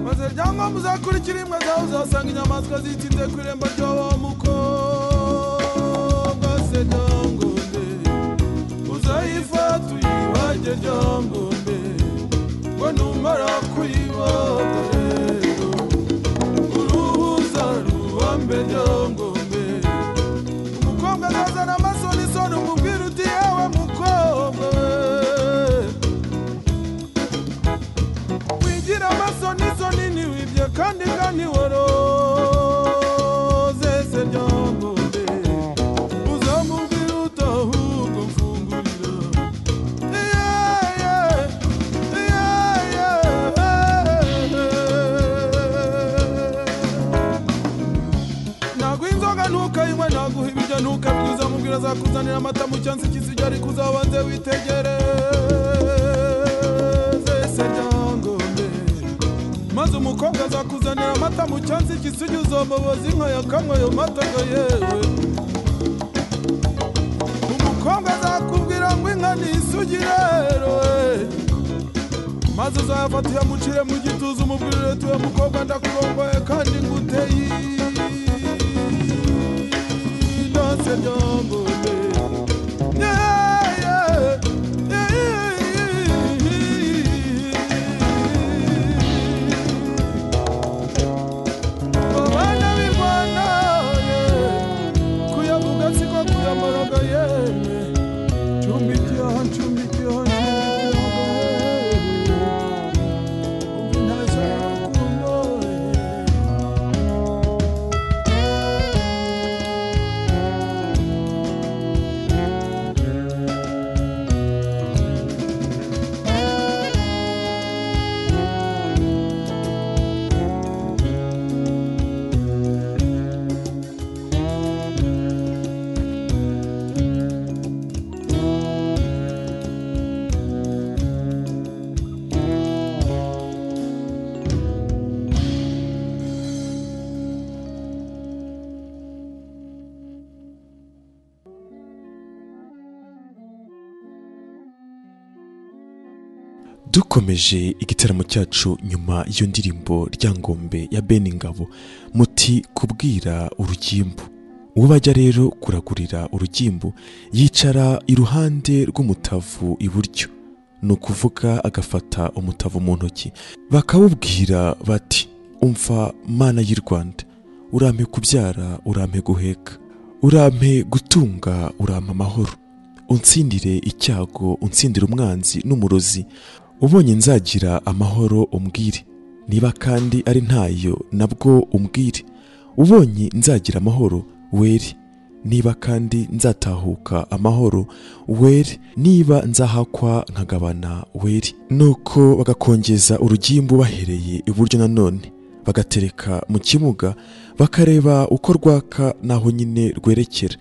Maze Ryangombe uzakurikira imbwa zawe, uzasanga inyamaswa zitsinze ku irembo ry'uwo mukobwa se Ryangombe, uzayifata uyibage Ryangombe, ngo numara kuyibaga rero uruhuza rubambe Ryangombe. Umukobwa azazana amasonisoni umubwira uti yewe mukobwa we, wigira amasonisoni ntiwibye kandi kandi waroze se Ryangombe, uzamubwira uti ahubwo mfungurira. Naguha inzoga ntukayinywe, naguha ibiryo ntukabirya, uzamubwira azakuzanira amata mu cyansi cy'isugi, ariko uzabanze witegereze se Ryangombe. Maze umukobwa azakuzanira amata mu cyansi cy'isugi, uzomuboza inka yakamwe ayo mata ngo yewe. Umukobwa azakubwira ngo inka ni isugi rero maze uzayafata uyamucire mu gituza umubwirire tuwe mukobwa ndakurongoye kandi nguteye Dukomeje igitaramo cyacu nyuma y'iyo ndirimbo Ryangombe ya Ben Ngabo, muti kubwira urugimbu. Uwo bajya rero kuragurira urugimbu yicara iruhande rw'umutavu iburyo, ni ukuvuga agafata umutavu mu ntoki, bakawubwira bati: umva Mana y'u Rwanda, urampe kubyara, urampe guheka, urampe gutunga, urampe amahoro, unsindire icyago, unsindire umwanzi n'umurozi, ubonye nzagira amahoro umbwire, niba kandi ari ntayo nabwo umbwire, ubonye nzagira amahoro were, niba kandi nzatahuka amahoro were, niba nzahakwa nkagabana were. Nuko bagakongeza urugimbu bahereye iburyo nanone, bagatereka mu kimuga, bakareba uko rwaka naho nyine rwerekera.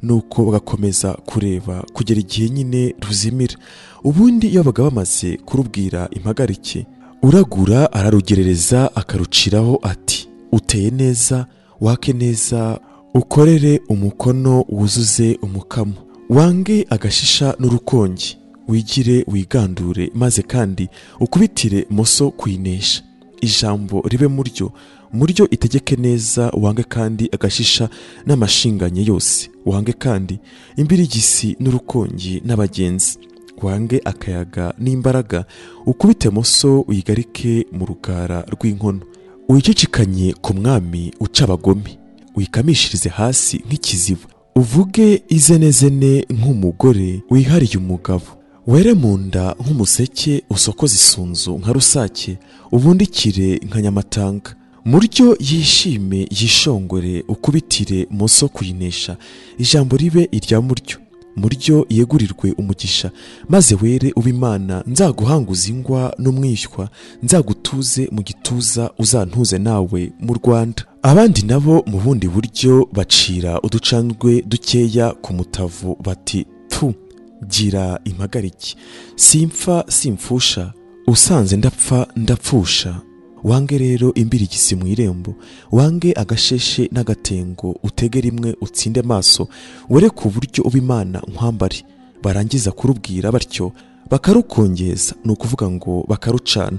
Nuko bagakomeza kureba kugera igihe nyine ruzimira. Ubundi iyo baga bamaze kurubwira impagarike, uragura ararugerereza akaruciraho ati: uteye neza, wake neza, ukorere umukono wuzuze umukamo, wange agashisha n'urukongi, wigire wigandure, maze kandi ukubitire moso kuyinesha, ijambo ribe muryo, muryo itegeke neza, wange kandi agashisha n'amashinganye yose, wange kandi imbirigisi n'urukongi n'abagenzi, wange akayaga n'imbaraga, ukubite moso uyigarike mu rugara rw'inkono, uyicicikanye ku mwami uca abagome, uyikamishirize hasi nk'ikiziba, uvuge izenezene nk'umugore wihariye umugabo, were mu nda nk'umuseke, usokoze isunzu nka rusake, ubundikire nka nyamatanga, muryo yishime yishongore, ukubitire moso kuyinesha, ijambo ribe irya muryo, muryo yegurirwe umugisha, maze were ube Imana, nzaguhanguza ingwa n'umwishywa, nzagutuze mu gituza, uzantuze nawe mu Rwanda. Abandi nabo mu bundi buryo bacira uducandwe dukeya ku mutavu bati: pfu, gira impagarike, simpfa simfusha, usanze ndapfa ndapfusha. Wange rero imbirigisi mu irembo, wange agasheshe n'agatengo, utege rimwe utsinde maso, were ku buryo uba Imana nkwambari. Barangiza kurubwira batyo bakarukongeza, ni ukuvuga ngo bakarucana.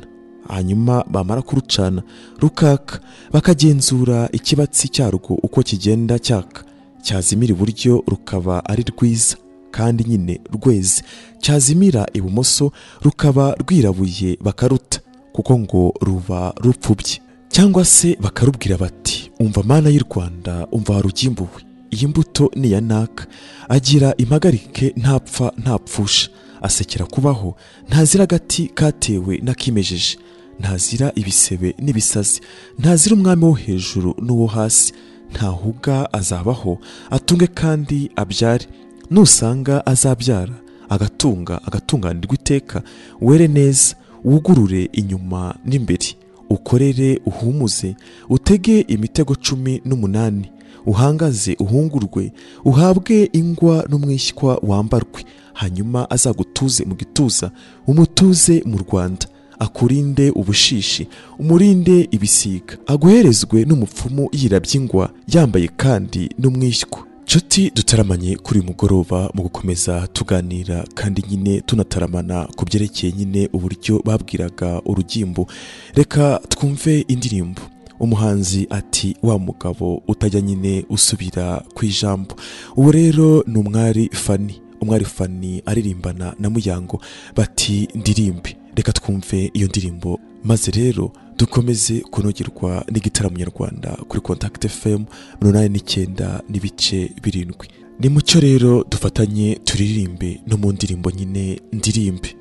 Hanyuma bamara kurucana rukaka, bakagenzura ikibatsi cyarwo uko kigenda cyaka, cyazimira iburyo rukaba ari rwiza kandi nyine rweze, cyazimira ibumoso rukaba rwirabuye, bakaruta kuko ngo ruba rupfubye. Cyangwa se bakarubwira bati: umva Mana y'u Rwanda, umva warugimbuwe, iyi mbuto ni iya naka, agira impagarike, ntapfa ntapfusha, asekera kubaho, ntazira agati katewe n'akimejeje, ntazira ibisebe n'ibisazi, ntazira umwami wo hejuru n'uwo hasi, ntahuga azabaho, atunge kandi abyare, nusanga azabyara agatunga agatunganirwa iteka, were neza, wugurure inyuma n'imbere, ukorere uhumuze, utege imitego 18, uhangaze uhungurwe, uhabwe ingwa n'umwishywa wambarwe, hanyuma azagutuze mu gituza, umutuze mu Rwanda, akurinde ubushishi, umurinde ibisiga, aguherezwe n'umupfumu yirabye ingwa, yambaye kandi n'umwishywa. Nshuti dutaramanye kuri mugoroba mu gukomeza tuganira kandi nyine tunataramana ku byerekeye nyine uburyo babwiraga urugimbu, reka twumve indirimbo. Umuhanzi ati: wa mugabo utajya nyine usubira ku ijambo. Ubu rero ni Umwari Fani. Umwari Fani aririmbana na Muyango bati ndirimbe. Reka twumve iyo ndirimbo maze rero dukomeze kunogerwa n'igitaramo nyarwanda kuri Contact FM 89.7. Ni mucyo rero dufatanye turirimbe no mu ndirimbo nyine ndirimbe.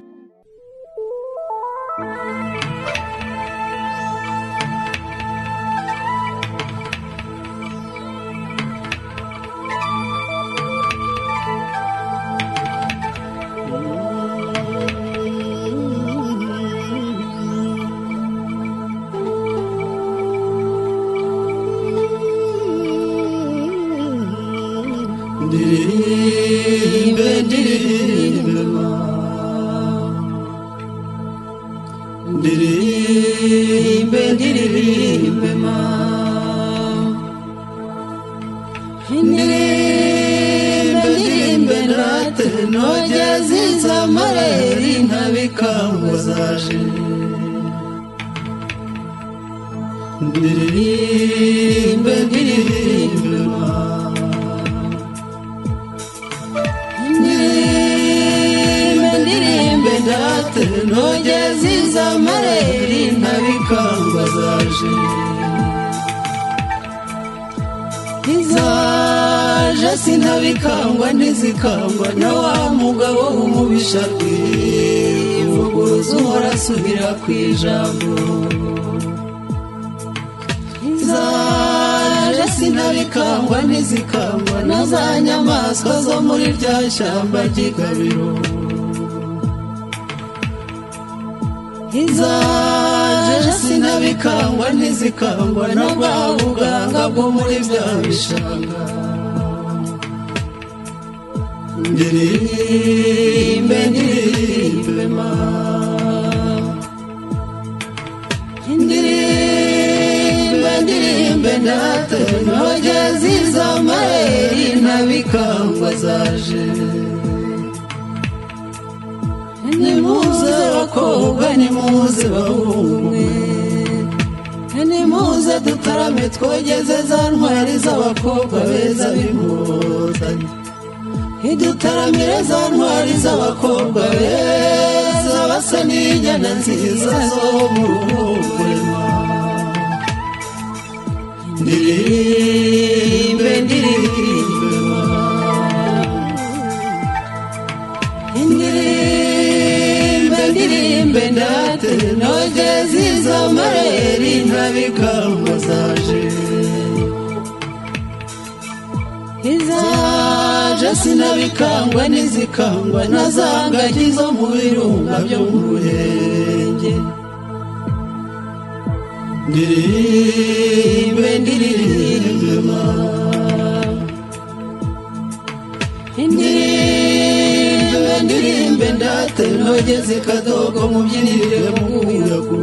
Ndirimbe, ndirimbe ma, ndirimbe, ndirimbe ma, ndirimbe, ndirimbe nate nogeze amareri ntabi Intabikangwa zaje. Ndirimbe ndirimbe ma, ndirimbe ndirimbe ndate nogeze izamarere intabikangwa zaje. Izaje sinabikangwa ntizikangwa na wa mugabo w'umubisha rwivuguruza uhora asubira ku ijambo. Izaje sinabikangwa ntizikangwa na za nyamaswa zo muri rya shyamba ry'Igabiro. Izaje sinabikangwa ntizikangwa na bwa buganga bwo muri bya bishanga. Ndirimbe ndirimbe ma, ndirimbe ndirimbe ndate nogeze izamarere intabikangwa zaje. Nimuze bakobwa nimuze bahungu, nimuze dutarame twogeze za ntwari z'abakobwa beza b'Inkotanyi. Idutaramire za ntwari z'abakobwa beza basa n'inyana nziza zo mu ruhongore. Ndirimbe ndirimbe ma, ndirimbe ndirimbe ndate nogeze izamarere intabikangwa zaje. Izaje sinabikangwa ntizikangwa na za ngagi zo mu birunga byo mu Ruhengeri. Ndirimbe ndirimbe ma, ndirimbe ndirimbe ndate nogeze kadogo mubyinirire muguyagu.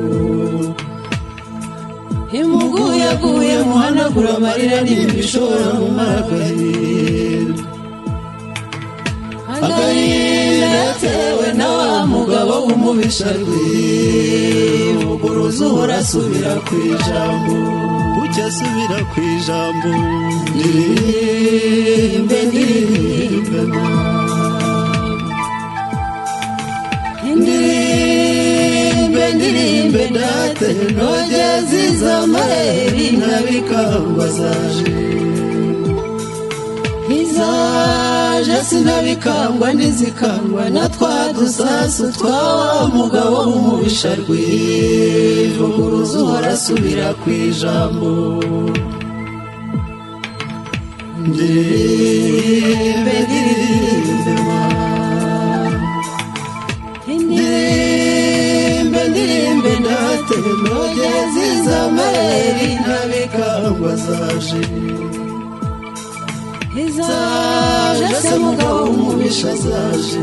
Imuguyaguye muhanagura amarira n'ibishora mu maragahinda. Agahinda yatewe na wa mugabo w'umubisha rwivuguruza uhora asubira ku ijambo. Ujya asubira ku ijambo. Ndirimbe ndirimbe ma, ndirimbe ndirimbe ndate nogeze izamarere intabikangwa zaje. Izaje sinabikangwa ntizikangwa na twa dusasu twa wa mugabo w'umubisha rwivuguruza uhora asubira ku ijambo. Ndirimbe ndirimbe ma, ndirimbe ndirimbe ndate nogeze izamarere intabikangwa zaje. Izaje se mugabo w'umubisha zaje.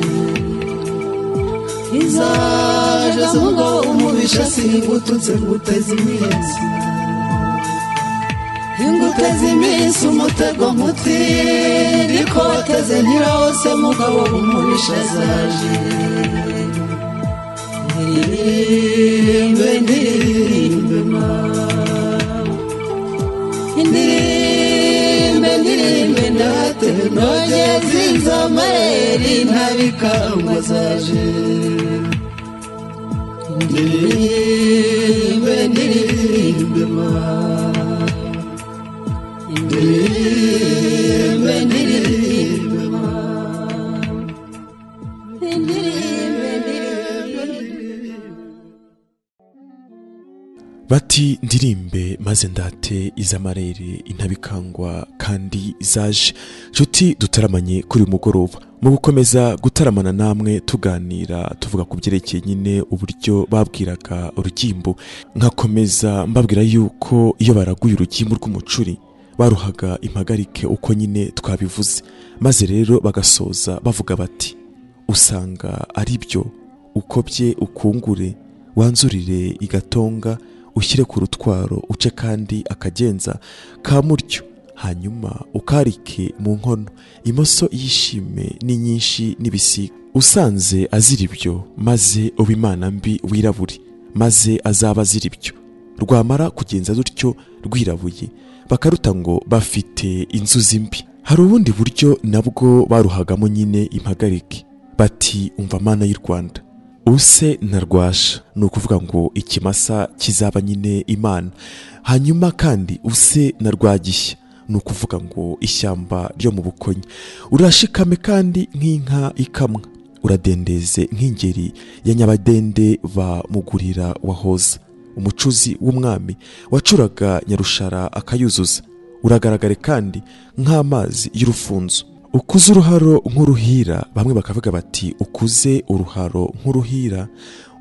Izaje se mugabo w'umubisha singututse nguteze iminsi. Inguteze iminsi umutego mutindi ko wateze nyirahose mugabo w'umubisha zaje. Ndirimbe ndirimbe ma, ndirimbe ndirimbe ndate nogeze izamarere intabikangwa zaje. Ndirimbe ndirimbe ma, ndirimbe ndirimbe ma, ndirimbe ndirimbe. Bati ndirimbe maze ndate izamarere intabikangwa kandi zaje. Nshuti dutaramanye kuri mugoroba mu gukomeza gutaramana namwe tuganira tuvuga ku byerekeye nyine uburyo babwiraga urugimbu, nkakomeza mbabwira yuko iyo baraguye urugimbu rw'umucuri baruhaga impagarike uko nyine twabivuze, maze rero bagasoza bavuga bati usanga ari byo ukobye ukungure wanzurire igatonga ushyire ku rutwaro uce kandi akagenza kamuryo Hanyuma ukarike mu nkono, imoso yishime ni nyinshi n'ibisiga. Usanze azira ibyo, maze uba imana mbi wirabure, maze azaba azira ibyo. Rwamara kugenza rutyo rwirabuye, bakaruta ngo bafite inzuzi mbi. Hari ubundi buryo nabwo baruhagamo nyine impagarike, bati umva mana y'u Rwanda, use na rwasha, ni ukuvuga ngo ikimasa kizaba nyine imana. Hanyuma kandi use na rwagishya, ni ukuvuga ngo ishyamba ryo mu Bukonyi. Urashikame kandi nk'inka ikamwa, uradendeze nk'ingeri ya Nyabadende ba Mugurira wa Hoza, umucuzi w'umwami wacuraga Nyarushara akayuzuza. Uragaragare kandi nk'amazi y'urufunzo. Ukuze uruharo nk'uruhira, bamwe bakavuga bati ukuze uruharo nk'uruhira.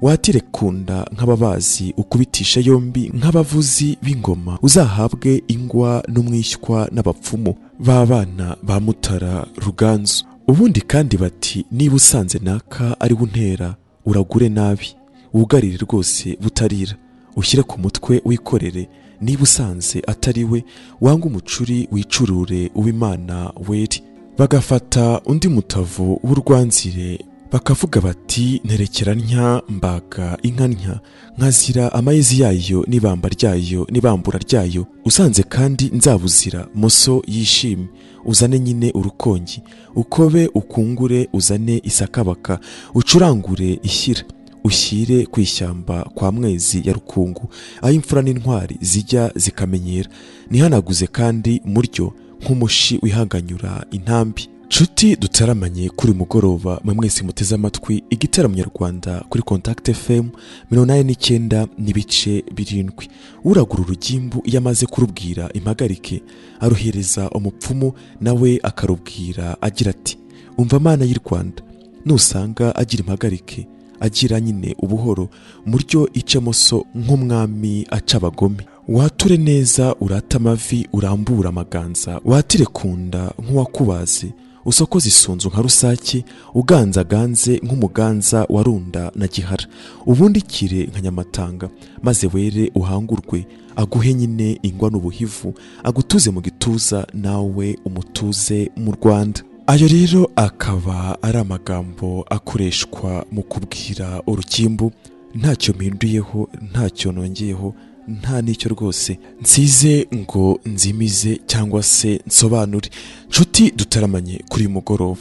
Watire kunda nk'ababazi, ukubitisha yombi nk'abavuzi b'ingoma. Uzahabwe ingwa n'umwishywa n'abapfumu b'abana ba Mutara Ruganzu. Ubundi kandi bati niba usanze naka ari buntera, uragure nabi, wugarire rwose butarira, ushyire ku mutwe wikorere. Niba usanze atari we, wanga umucuri wicurure uw'Imana weri. Bagafata undi mutavu w'urwanzire, bakavuga bati nterekera ntya mbaga inka ntya, nkazira amayezi yayo n'ibamba ryayo n'ibambura ryayo. Usanze kandi nzabuzira, moso yishime, uzane nyine urukongi, ukobe ukungure, uzane isakabaka, ucurangure ishyira, ushyire ku ishyamba kwa Mwezi ya Rukungu, aho imfura n'intwari zijya zikamenyera. Nihanaguze kandi muryo nk'umushi wihanganyura intambi. Nshuti dutaramanye kuri mugoroba, mwe mwese muteze amatwi igitaramo nyarwanda kuri Contact FM 89.7. Uragura urugimbu iyo amaze kurubwira impagarike, aruhereza umupfumu, nawe akarubwira agira ati umva mana y'u Rwanda, nusanga agira impagarike, agira nyine ubuhoro, muryo icemoso nk'umwami aca abagome. Wature neza urata amavi, urambura amaganza, watire kunda nk'uwakubaze, usokoze isunzu nka rusake, uganzaganze nk'umuganza wa Runda na Gihara, ubundikire nka Nyamatanga, maze were uhangurwe, aguhe nyine ingwa n'ubuhivu, agutuze mu gituza, nawe umutuze mu Rwanda. Ayo rero akaba ari amagambo akoreshwa mu kubwira urukimbu. Ntacyo mpinduyeho, ntacyo nongeyeho, nta n'icyo rwose nsize ngo nzimize cyangwa se nsobanure. Nshuti dutaramanye kuri mugoroba,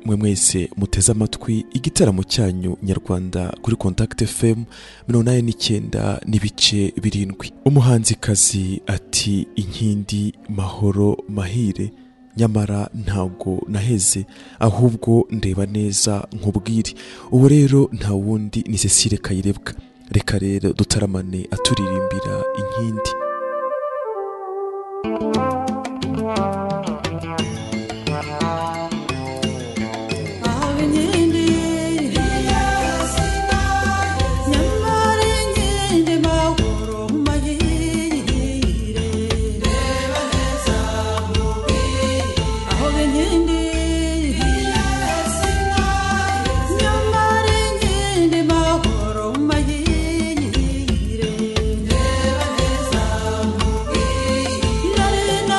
mwe mwese muteze amatwi igitaramo cyanyu nyarwanda kuri Contact FM 89.7. Umuhanzikazi ati inkindi mahoro mahire, nyamara ntabwo naheze, ahubwo ndeba neza nkubwire. Ubu rero nta wundi ni Cecile Kayirebwa. Reka rero dutaramane aturirimbira inkindi. Nyamara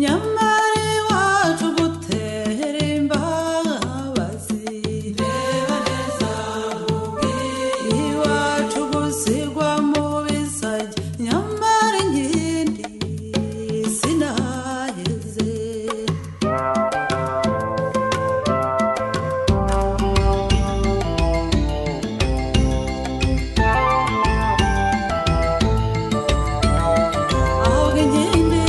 Nyamara iwacu gutera imbabazi. Reba neza iwacu gusigwa mu bisage. Nyamara inkindi sinaheze. Aho inkindi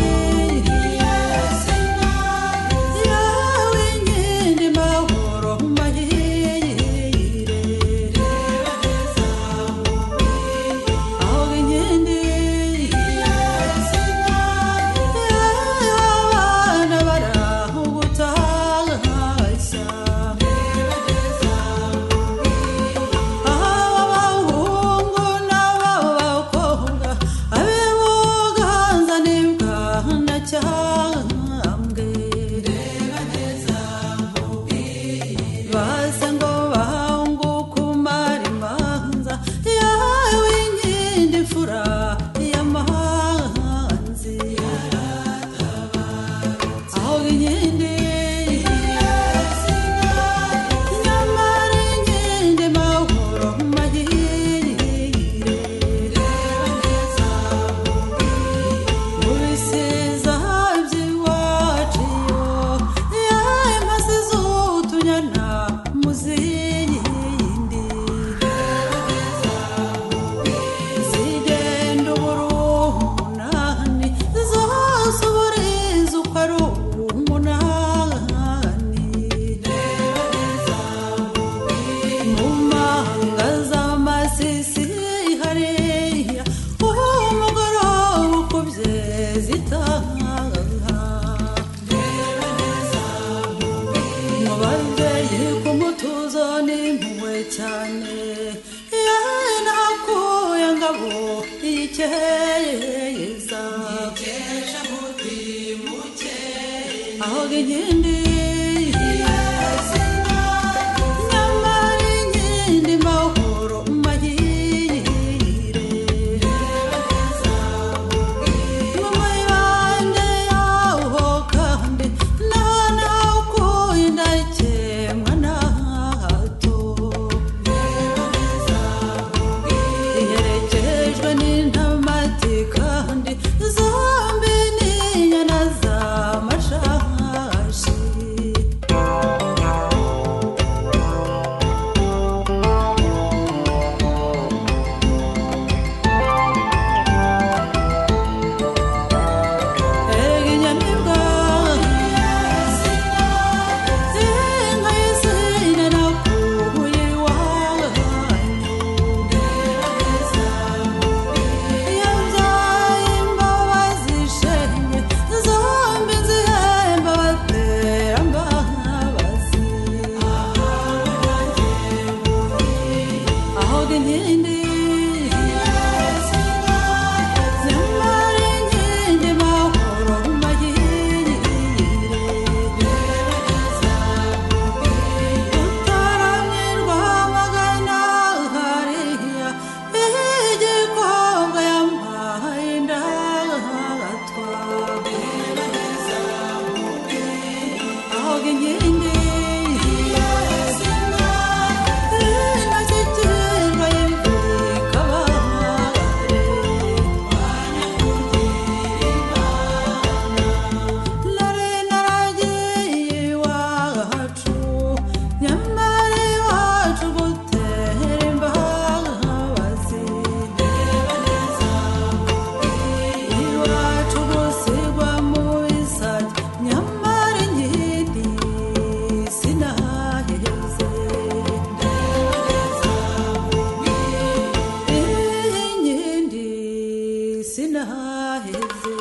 yawe inkindi mahoro mahire. Aho inkindi abana barahugutashya. Abahungu n'abakobwa ab'ibuganza n'ibwanacyambwe. Baze ngo bahunguke umara imanza yawe inkindi mfura y'amahanzi. Aho inkindi nyamara inkindi mahoro mahire. Mu bisiza by'iwacu iyo yawe maze z'utunyana mu zindi. Zigenda uburumunani zose uburiza uko ari umunani. Mu manga z'amasisi hariya umugoroba ukubye zitaha. Mu babyeyi ku mutuzo n'impuhwe cyane yewe nakuye ngabo ikeza. Aho inkindi nyamara inkindi mahoro mahire. Mu mibande yaho kandi nakuye indakemwa na hato. Iherekejwe n'intamati kandi zombi n'inyana z'amashashi. Erega inyamibwa inka y'izina nakuye iwanyu. Yabyaye imbabazi shenge zombi nzihemba batera mbabazi. Aho inkindi nyamara inkindi mahoro mahire. Utaramye rwamagana hariya igikobwa yampaye indatwa. Aho inkindi indashyikirwa y'imvikabare. Nari naragiye iwacu nyamara iwacu gutera imbabazi. Iwacu gusigwa mu bisage nyamara inkindi sinaheze. Inkindi sinaheze.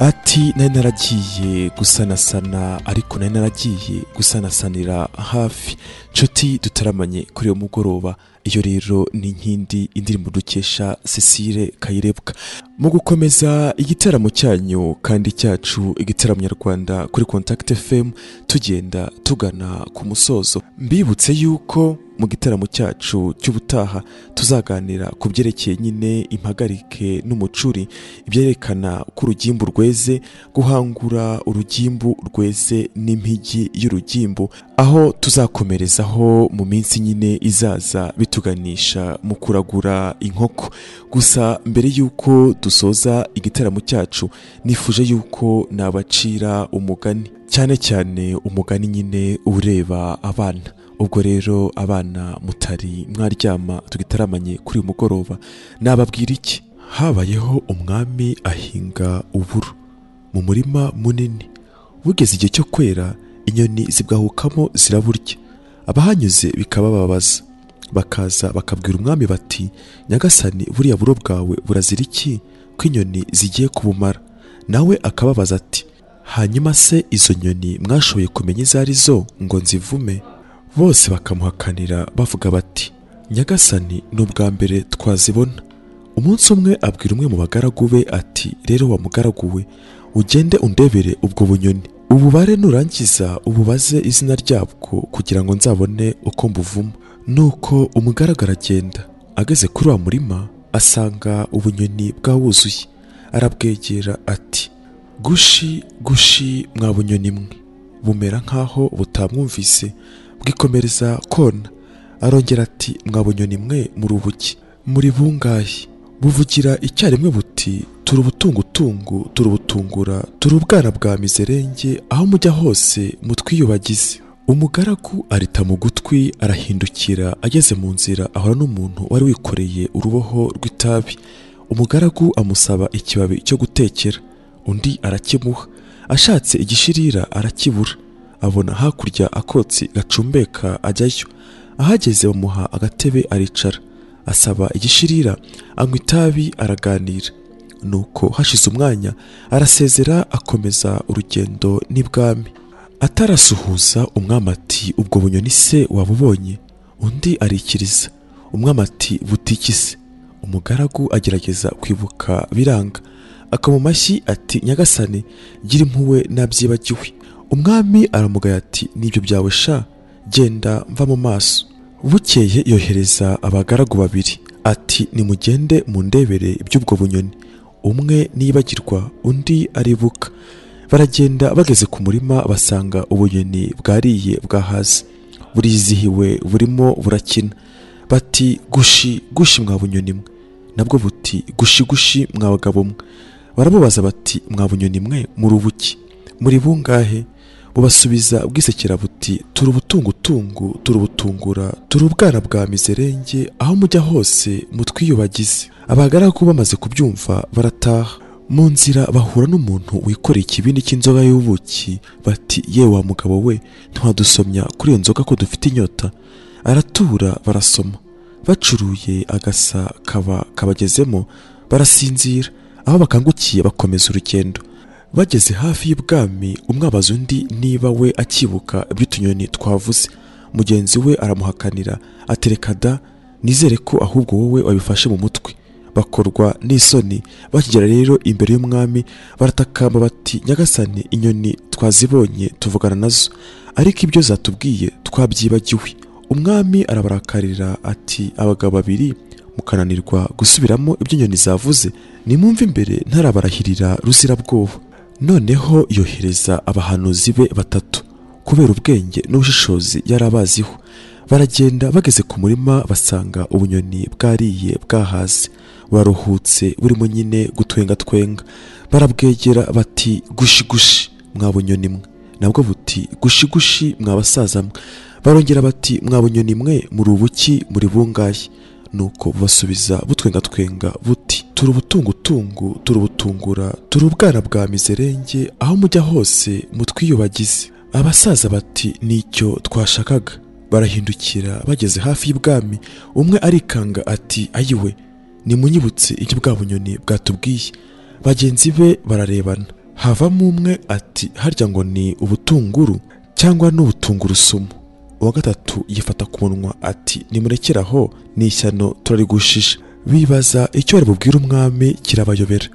Ati nari naragiye gusanasana ariko nari naragiye gusanasanira hafi. Nshuti dutaramanye kuri uyu mugoroba, Iyo rero ni Inkindi, indirimbo dukesha Cecile Kayirebwa. Mu gukomeza igitaramo cyanyu kandi cyacu, igitaramo nyarwanda kuri Contact FM, tugenda tugana ku musozo. Mbibutse yuko mu gitaramo cyacu cy'ubutaha tuzaganira ku byerekeye nyine impagarike n'umucuri, ibyerekana ko urugimbu rweze, guhangura urugimbu rweze n'impigi y'urugimbu, aho tuzakomerezaho mu minsi nyine izaza bituganisha mu kuragura inkoko. Gusa mbere yuko dusoza igitaramo cyacu, nifuje yuko nabacira umugani, cyane cyane umugani nyine ureba abana. Ubwo rero abana mutari mwaryama tugitaramanye kuri uyu mugoroba, nababwira iki? Habayeho umwami ahinga uburo mu murima munini. Bugeze igihe cyo kwera, inyoni zibwahukamo ziraburya. Abahanyuze bikabababaza, bakaza bakabwira umwami bati: "Nyagasani, buriya buro bwawe burazira iki ko inyoni zigiye kubumara?" Nawe akababaza ati: "Hanyuma se izo nyoni mwashoboye kumenya izo ari zo ngo nzivume?" Bose bakamuhakanira bavuga bati: "Nyagasani, ni ubwa mbere twazibona." Umunsi umwe abwira umwe mu bagaragu be ati: "Rero wa mugaragu we, ugende undebere ubwo bunyoni, ububare, nurangiza ububaze izina ryabwo kugira ngo nzabone uko mbuvuma." Nuko umugaragu aragenda, ageze kuri wa murima asanga ubunyoni bwawuzuye. Arabwegera ati: "Gushi gushi mwa bunyoni mwe." Bumera nkaho butamwumvise, bwikomereza kona. Arongera ati: "Mwa bunyoni mwe, muri ubuki, muri bungahe?" Buvugira icyarimwe buti: "Turi ubutungutungu, turi ubutungura, turi ubwana bwa mizerenge, aho mujya hose mutwiyubagize." Umugaragu arita mu gutwi, arahindukira, ageze mu nzira ahura n'umuntu wari wikoreye uruboho rw'itabi. Umugaragu amusaba ikibabi cyo gutekera, undi arakimuha. Ashatse igishirira arakibura. Abona hakurya akotsi gacumbeka, ajyayo. Ahageze bamuha agatebe aricara, asaba igishirira, anywa itabi, araganira. Nuko hashize umwanya arasezera, akomeza urugendo n'ibwami. Atarasuhuza umwami ati: "Ubwo bunyoni se wabubonye?" Undi arikiriza. Umwami ati: "Butikise?" Umugaragu agerageza kwibuka biranga, akoma amashyi ati: "Nyagasani, gira impuhwe, nabyibagiwe." Umwami aramugaya ati: "Nibyo byawe sha, genda mva mu maso." Bukeye yohereza abagaragu babiri ati: "Nimugende mundebere iby'ubwo bunyoni." Umwe nibagirwa, undi aribuka. Baragenda, bageze ku murima basanga ubunyoni bwariye bwahaze, burizihiwe, burimo burakina. Bati: "Gushi gushi mwa bunyoni mwe." Nabwo buti: "Gushi gushi mwa bagabo mwe." Baramubaza bati: "Mwa bunyoni mwe, muri ubuki, muri bungahe?" Bubasubiza bwisekera buti: "Turi ubutungutungu, turi ubutungura, turi ubwana bwa mizerenge, aho mujya hose mutwiyubagize." Abagaragu bamaze kubyumva barataha. Mu nzira bahura n'umuntu wikoreye ikibindi cy'inzoga y'ubuki. Bati: "Ye wa mugabo we, ntiwadusomya kuri iyo nzoga ko dufite inyota?" Aratura, barasoma. Bacuruye agasa kaba kabagezemo, barasinzira. Aho bakangukiye bakomeza urugendo. Bageze hafi y'ibwami, umwe abaza undi niba we akibuka iby'utunyoni twavuze. Mugenzi we aramuhakanira, atereka da, nizere ko ahubwo wowe wabifashe mu mutwe. Bakorwa n'isoni. Bakigera rero imbere y'umwami baratakamba bati: "Nyagasani, inyoni twazibonye, tuvugana nazo, ariko ibyo zatubwiye twabyibagiwe." Umwami arabarakarira ati: "Abagabo babiri mukananirwa gusubiramo ibyo inyoni zavuze, nimumve imbere ntarabarahirira ruzirabwoba." Noneho yohereza abahanuzi be batatu, kubera ubwenge n'ubushishozi yarabaziho. Baragenda, bageze ku murima basanga ubunyoni bwariye bwahaze, buraruhutse, burimo nyine gutwenga twenga. Barabwegera bati: "Gushi gushi mwa bunyoni mwe." Nabwo buti: "Gushi gushi mwa basaza mwe." Barongera bati: "Mwa bunyoni mwe, muri ubuki, muri bungahe?" Nuko bubasubiza butwenga twenga buti: "Turi ubutungutungu, turi ubutungura, turi ubwana bwa mizerenge, aho mujya hose mutwiyubagize." Abasaza bati: "Nicyo twashakaga." Barahindukira, bageze hafi y'ibwami, umwe arikanga ati: "Ayiwe, nimunyibutse ibyo bwa bunyoni bwatubwiye." Bagenzi be bararebana, havamo umwe ati: "Harya ngo ni ubutunguru cyangwa n'ubutungurusumu?" Uwa gatatu yifata ku munwa ati nimurekere aho, ni ishyano turarigushije. Bibaza icyo bari bubwire umwami kirabayobera.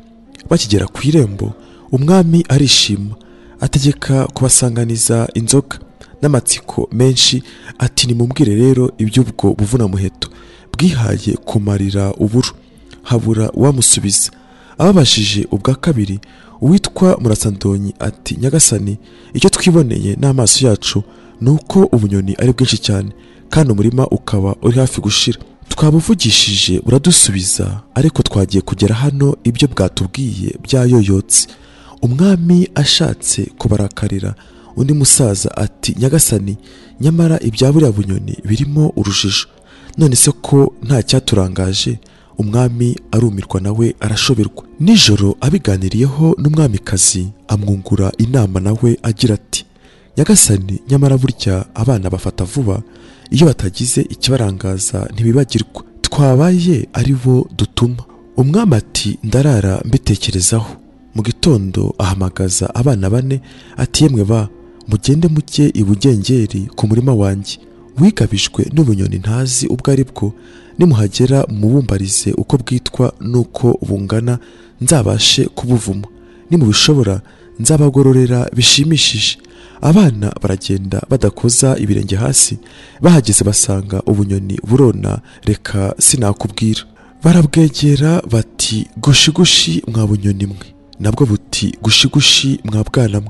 Bakigera ku irembo umwami arishima, ategeka kubasanganiza inzoga n'amatsiko menshi, ati nimumbwire rero iby'ubwo buvunamuheto bwihaye kumarira uburo. Habura uwamusubiza. Ababajije ubwa kabiri uwitwa Murasandonyi ati nyagasani, icyo twiboneye n'amaso yacu ni uko ubunyoni ari bwinshi cyane kandi umurima ukaba uri hafi gushira. Twabuvugishije buradusubiza, ariko twagiye kugera hano ibyo bwatubwiye byayoyotse. Umwami ashatse kubarakarira, undi musaza ati nyagasani, nyamara ibya buriya bunyoni birimo urujijo, none se ko nta cyaturangaje? Umwami arumirwa nawe arashoberwa. Nijoro abiganiriyeho n'umwamikazi amwungura inama nawe agira ati nyagasani, nyamara burya abana bafata vuba, iyo batagize ikibarangaza ntibibagirwa, twabaye ari bo dutuma. Umwami ati ndarara mbitekerezaho. Mu gitondo ahamagaza abana bane ati yemwe ba, mugende mujye ibugengeri ku murima wanjye wigabijwe n'ubunyoni ntazi ubwo ari bwo, nimuhagera mubumbarize uko bwitwa n'uko bungana, nzabashe kubuvuma, nimubishobora nzabagororera bishimishije. Abana baragenda badakoza ibirenge hasi, bahageze basanga ubunyoni burona, reka sinakubwira. Barabwegera bati gushigushi mwa bunyoni mwe, nabwo buti gushigushi mwa bwana mwe.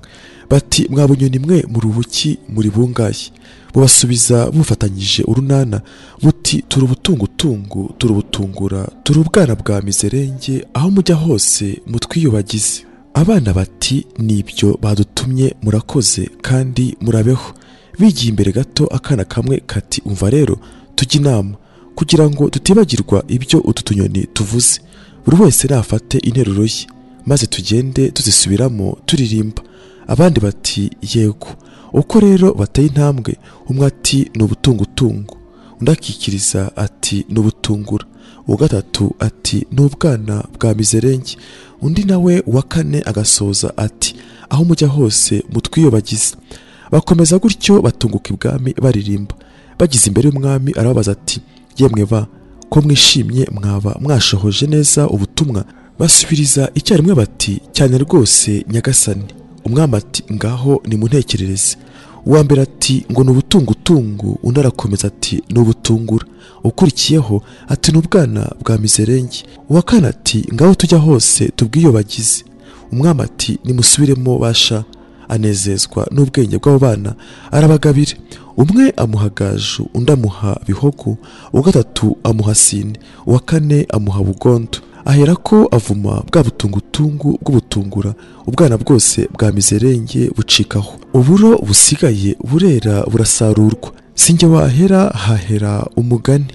Bati mwa bunyoni mwe muri ubuki muri bungaye? Bubasubiza bufatanyije urunana buti turi ubutungutungu, turi ubutungura, turi ubwana bwa mizerenge, aho mujya hose mutwiyubagize. Abana bati nibyo badutumye, murakoze kandi murabeho. Bigiye imbere gato akana kamwe kati umva rero tujye inama kugira ngo tutibagirwa ibyo utu tunyoni tuvuze, buri wese nafate interuro ye maze tugende tuzisubiramo turirimba. Abandi bati yego. Uko rero bateye intambwe, umwe ati ni ubutungutungu, undi akikiriza ati ni ubutungura, uwa gatatu ati ni ubwana bwa mizerenge, undi nawe wa kane agasoza ati aho mujya hose mutwiyobagize. Bakomeza gutyo batunguka ibwami baririmba. Bageze imbere y'umwami arababaza ati yemwe ba, ko mwishimye mwaba mwashohoje neza ubutumwa? Basubiriza icyarimwe bati cyane rwose nyagasani. Umwami ati ngaho nimuntekerereze. Uwa mbere ati ngo ni ubutungutungu, undi arakomeza ati ni ubutungura, ukurikiyeho ati ni ubwana bwa mizerenge, uwa kane ati ngaho tujya hose tubwiyobagize. Umwami ati nimusubiremo basha. Anezezwa n'ubwenge bw'abo bana arabagabira. Umwe amuha gaju, undi amuha bihogo, uwa gatatu amuha sine, uwa kane amuha bugondo. Aherako avuma bwa butungutungu bw'ubutungura, ubwana bwose bwa mizerenge bucikaho. Uburo busigaye burera burasarurwa. Sinjye wahera hahera umugani.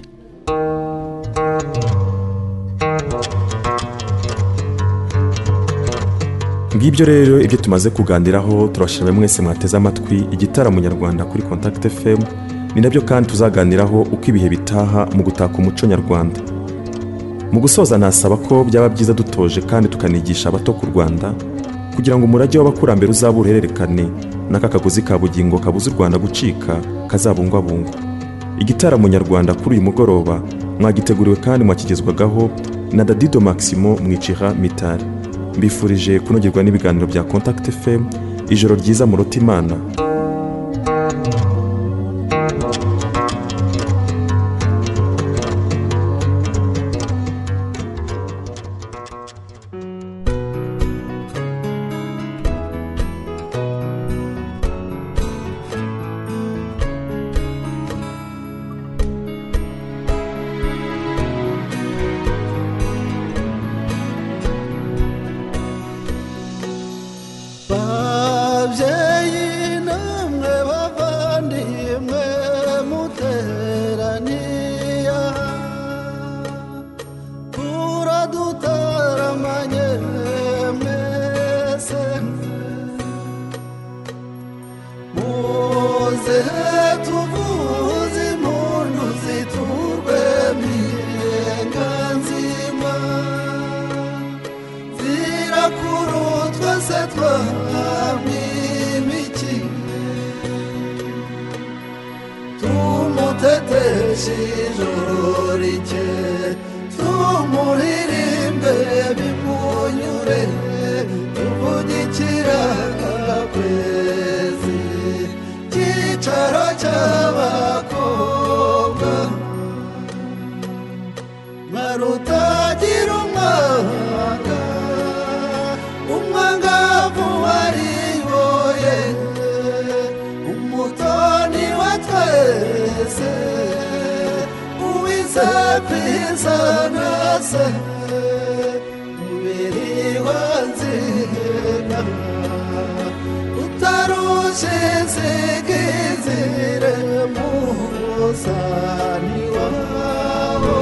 Ngibyo rero ibyo tumaze kuganiraho, turashimira mwese mwateze amatwi igitaramo nyarwanda kuri Contact FM. Ni nabyo kandi tuzaganiraho uko ibihe bitaha mu gutaka umuco nyarwanda. Mu gusoza nasaba ko byaba byiza dutoje kandi tukanigisha abato ku Rwanda kugira ngo umurage w'abakurambere uzabe uruhererekane n'aka kagozi ka bugingo kabuza u Rwanda gucika kazabungwabungwa. Igitaramo nyarwanda kuri uyu mugoroba mwagiteguriwe kandi mwakigezwagaho na Dadido Maximo Mwicira Mitari. Mbifurije kunogerwa n'ibiganiro bya Contact FM. Ijoro ryiza murota Imana. Dukesha ijoro rike tumuririmbe bimunyure tuvuge ikiranga-kwezi cyicaro cy'abakobwa Marutagira umwanga umwangavu wariboye umutoni wa twese uwize kwiza nase umubiri wanzika utarushe inzigizire musani wabo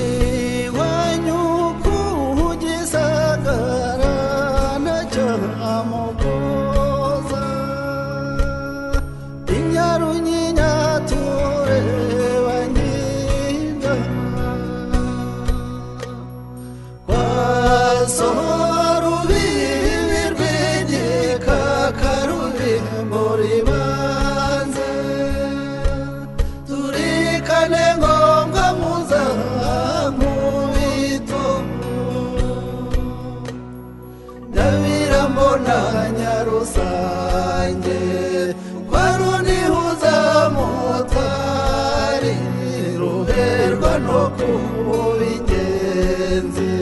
Iwanyu kugisagara nacyamugoza Inyarunya tureba nyinga Kwasorubibi rw'igikakarubimbo ribanze Turikane ngombwa muzankubito Ndabirambona Nyarusange kwa Runihuza mutari Ruherwa no kuba ingenzi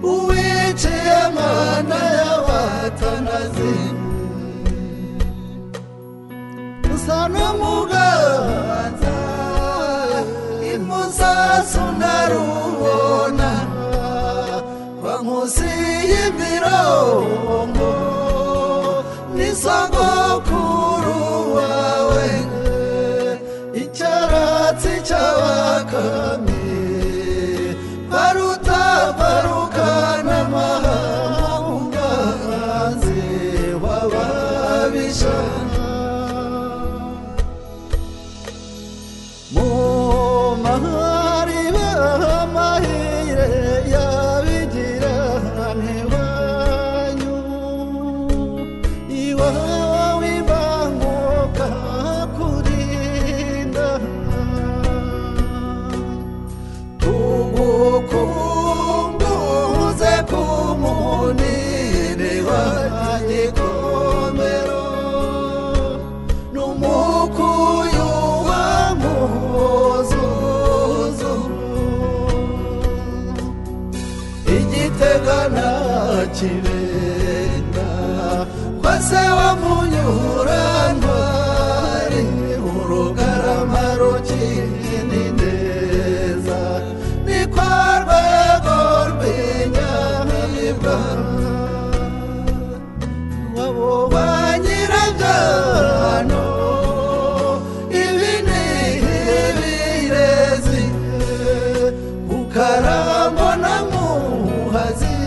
Uwiciye amana y'abatanazi Usa n'umuganza Imusasu narubona Kwa Nkusi y'imirongo Ni sogokuru wawe Icyaratsi cy'abakamyi Barutabarukana amahanga w'ababisha Mu mahariba amahire yabigira ntiwanyu Iwawe ibanguka kurinda Tugukumbuze ku munini wa Gikomero N'umukuyu wa Muzuzu Igitega na Kibenga kwa se wa Munyurantwari Urugarama rukini neza Ni kwa Rwego rw'inyamibwa Wabo ba Nyirabyano Ibi ni ibirezi Ukarambo na Muhazi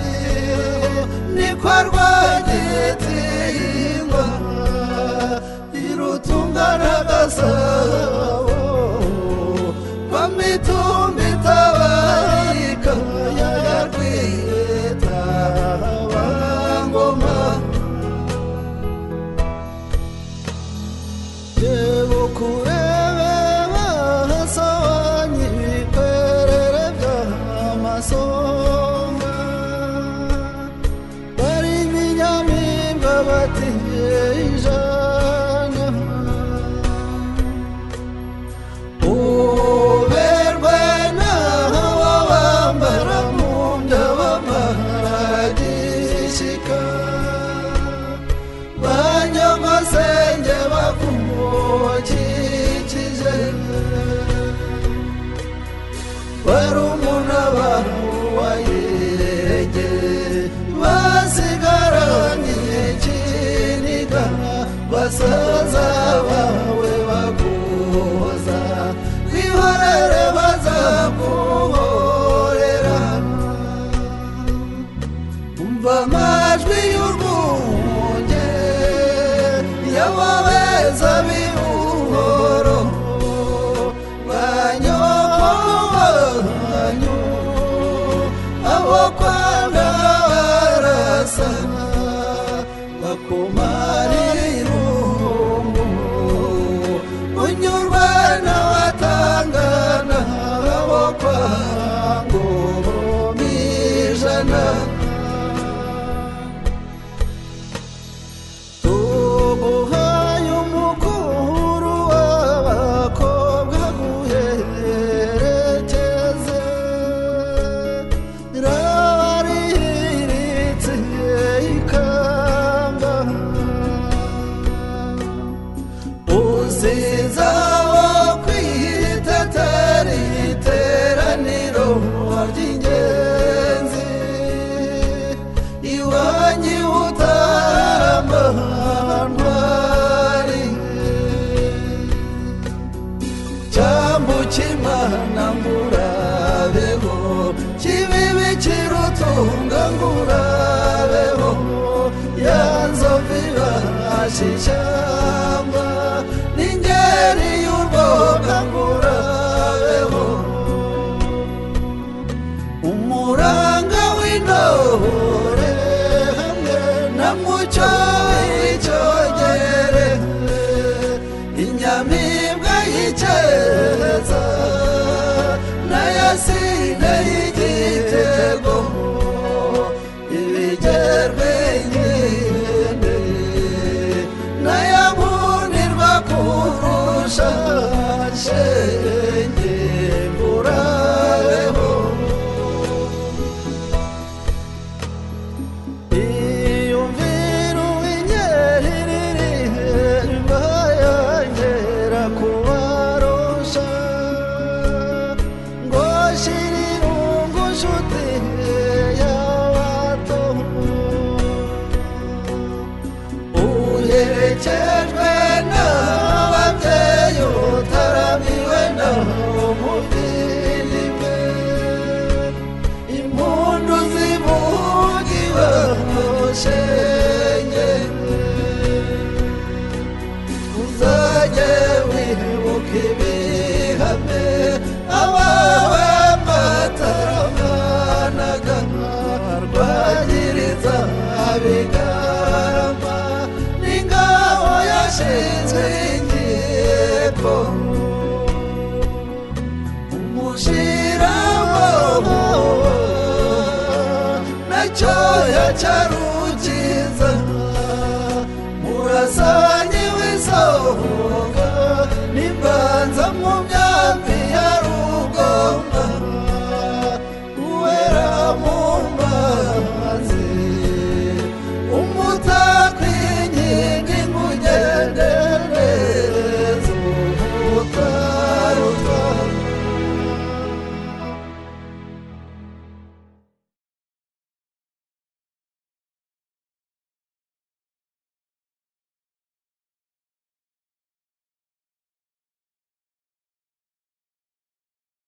Ni kwa Rwagitinywa Irutunga na Gasabo Kwa mitumba itabarika ya Rwitabangoma Yebukurebe bahasobanye ibikwerere by'amasonga Bari ibinyamibwa bati ijana Uberwe n'aho bambara mu nda bamara-gishika Banyogosenge bakukikije Barumuna bawe basigaranye ikiniga Basaza bawe baguhoza Bihorere bazaguhorera Umva amajwi y'urwunge Y'ababeza b'ubuhoro Banyoko banyu Abo kwa Ndabarasa Bakumara irungu Irunga ngurabeho yanzovu ibasha ishyamba n'ingeri y'urwoga ngurabeho umuranga w'intore hamwe na mucyo w'icyogere inyamibwa y'Icyeza n'ayasine y'igitego ibigerwe inkende n'ayamunirwa kurusha shenge ngurabeho iyumvira uwinyeririhemba yongera kubarusha ngo shira irungu nshuti y'abato uherekejwe n'ababyeyi utaramiwe n'umuvindimwe impundu zivugiwe shenge uzajye wibuka ibihame abawe mataramanaga rwagiriza bigarama n'ingabo yashinzwe inkiko umushirawo nacyo yacarukiza murasanyi w'isoko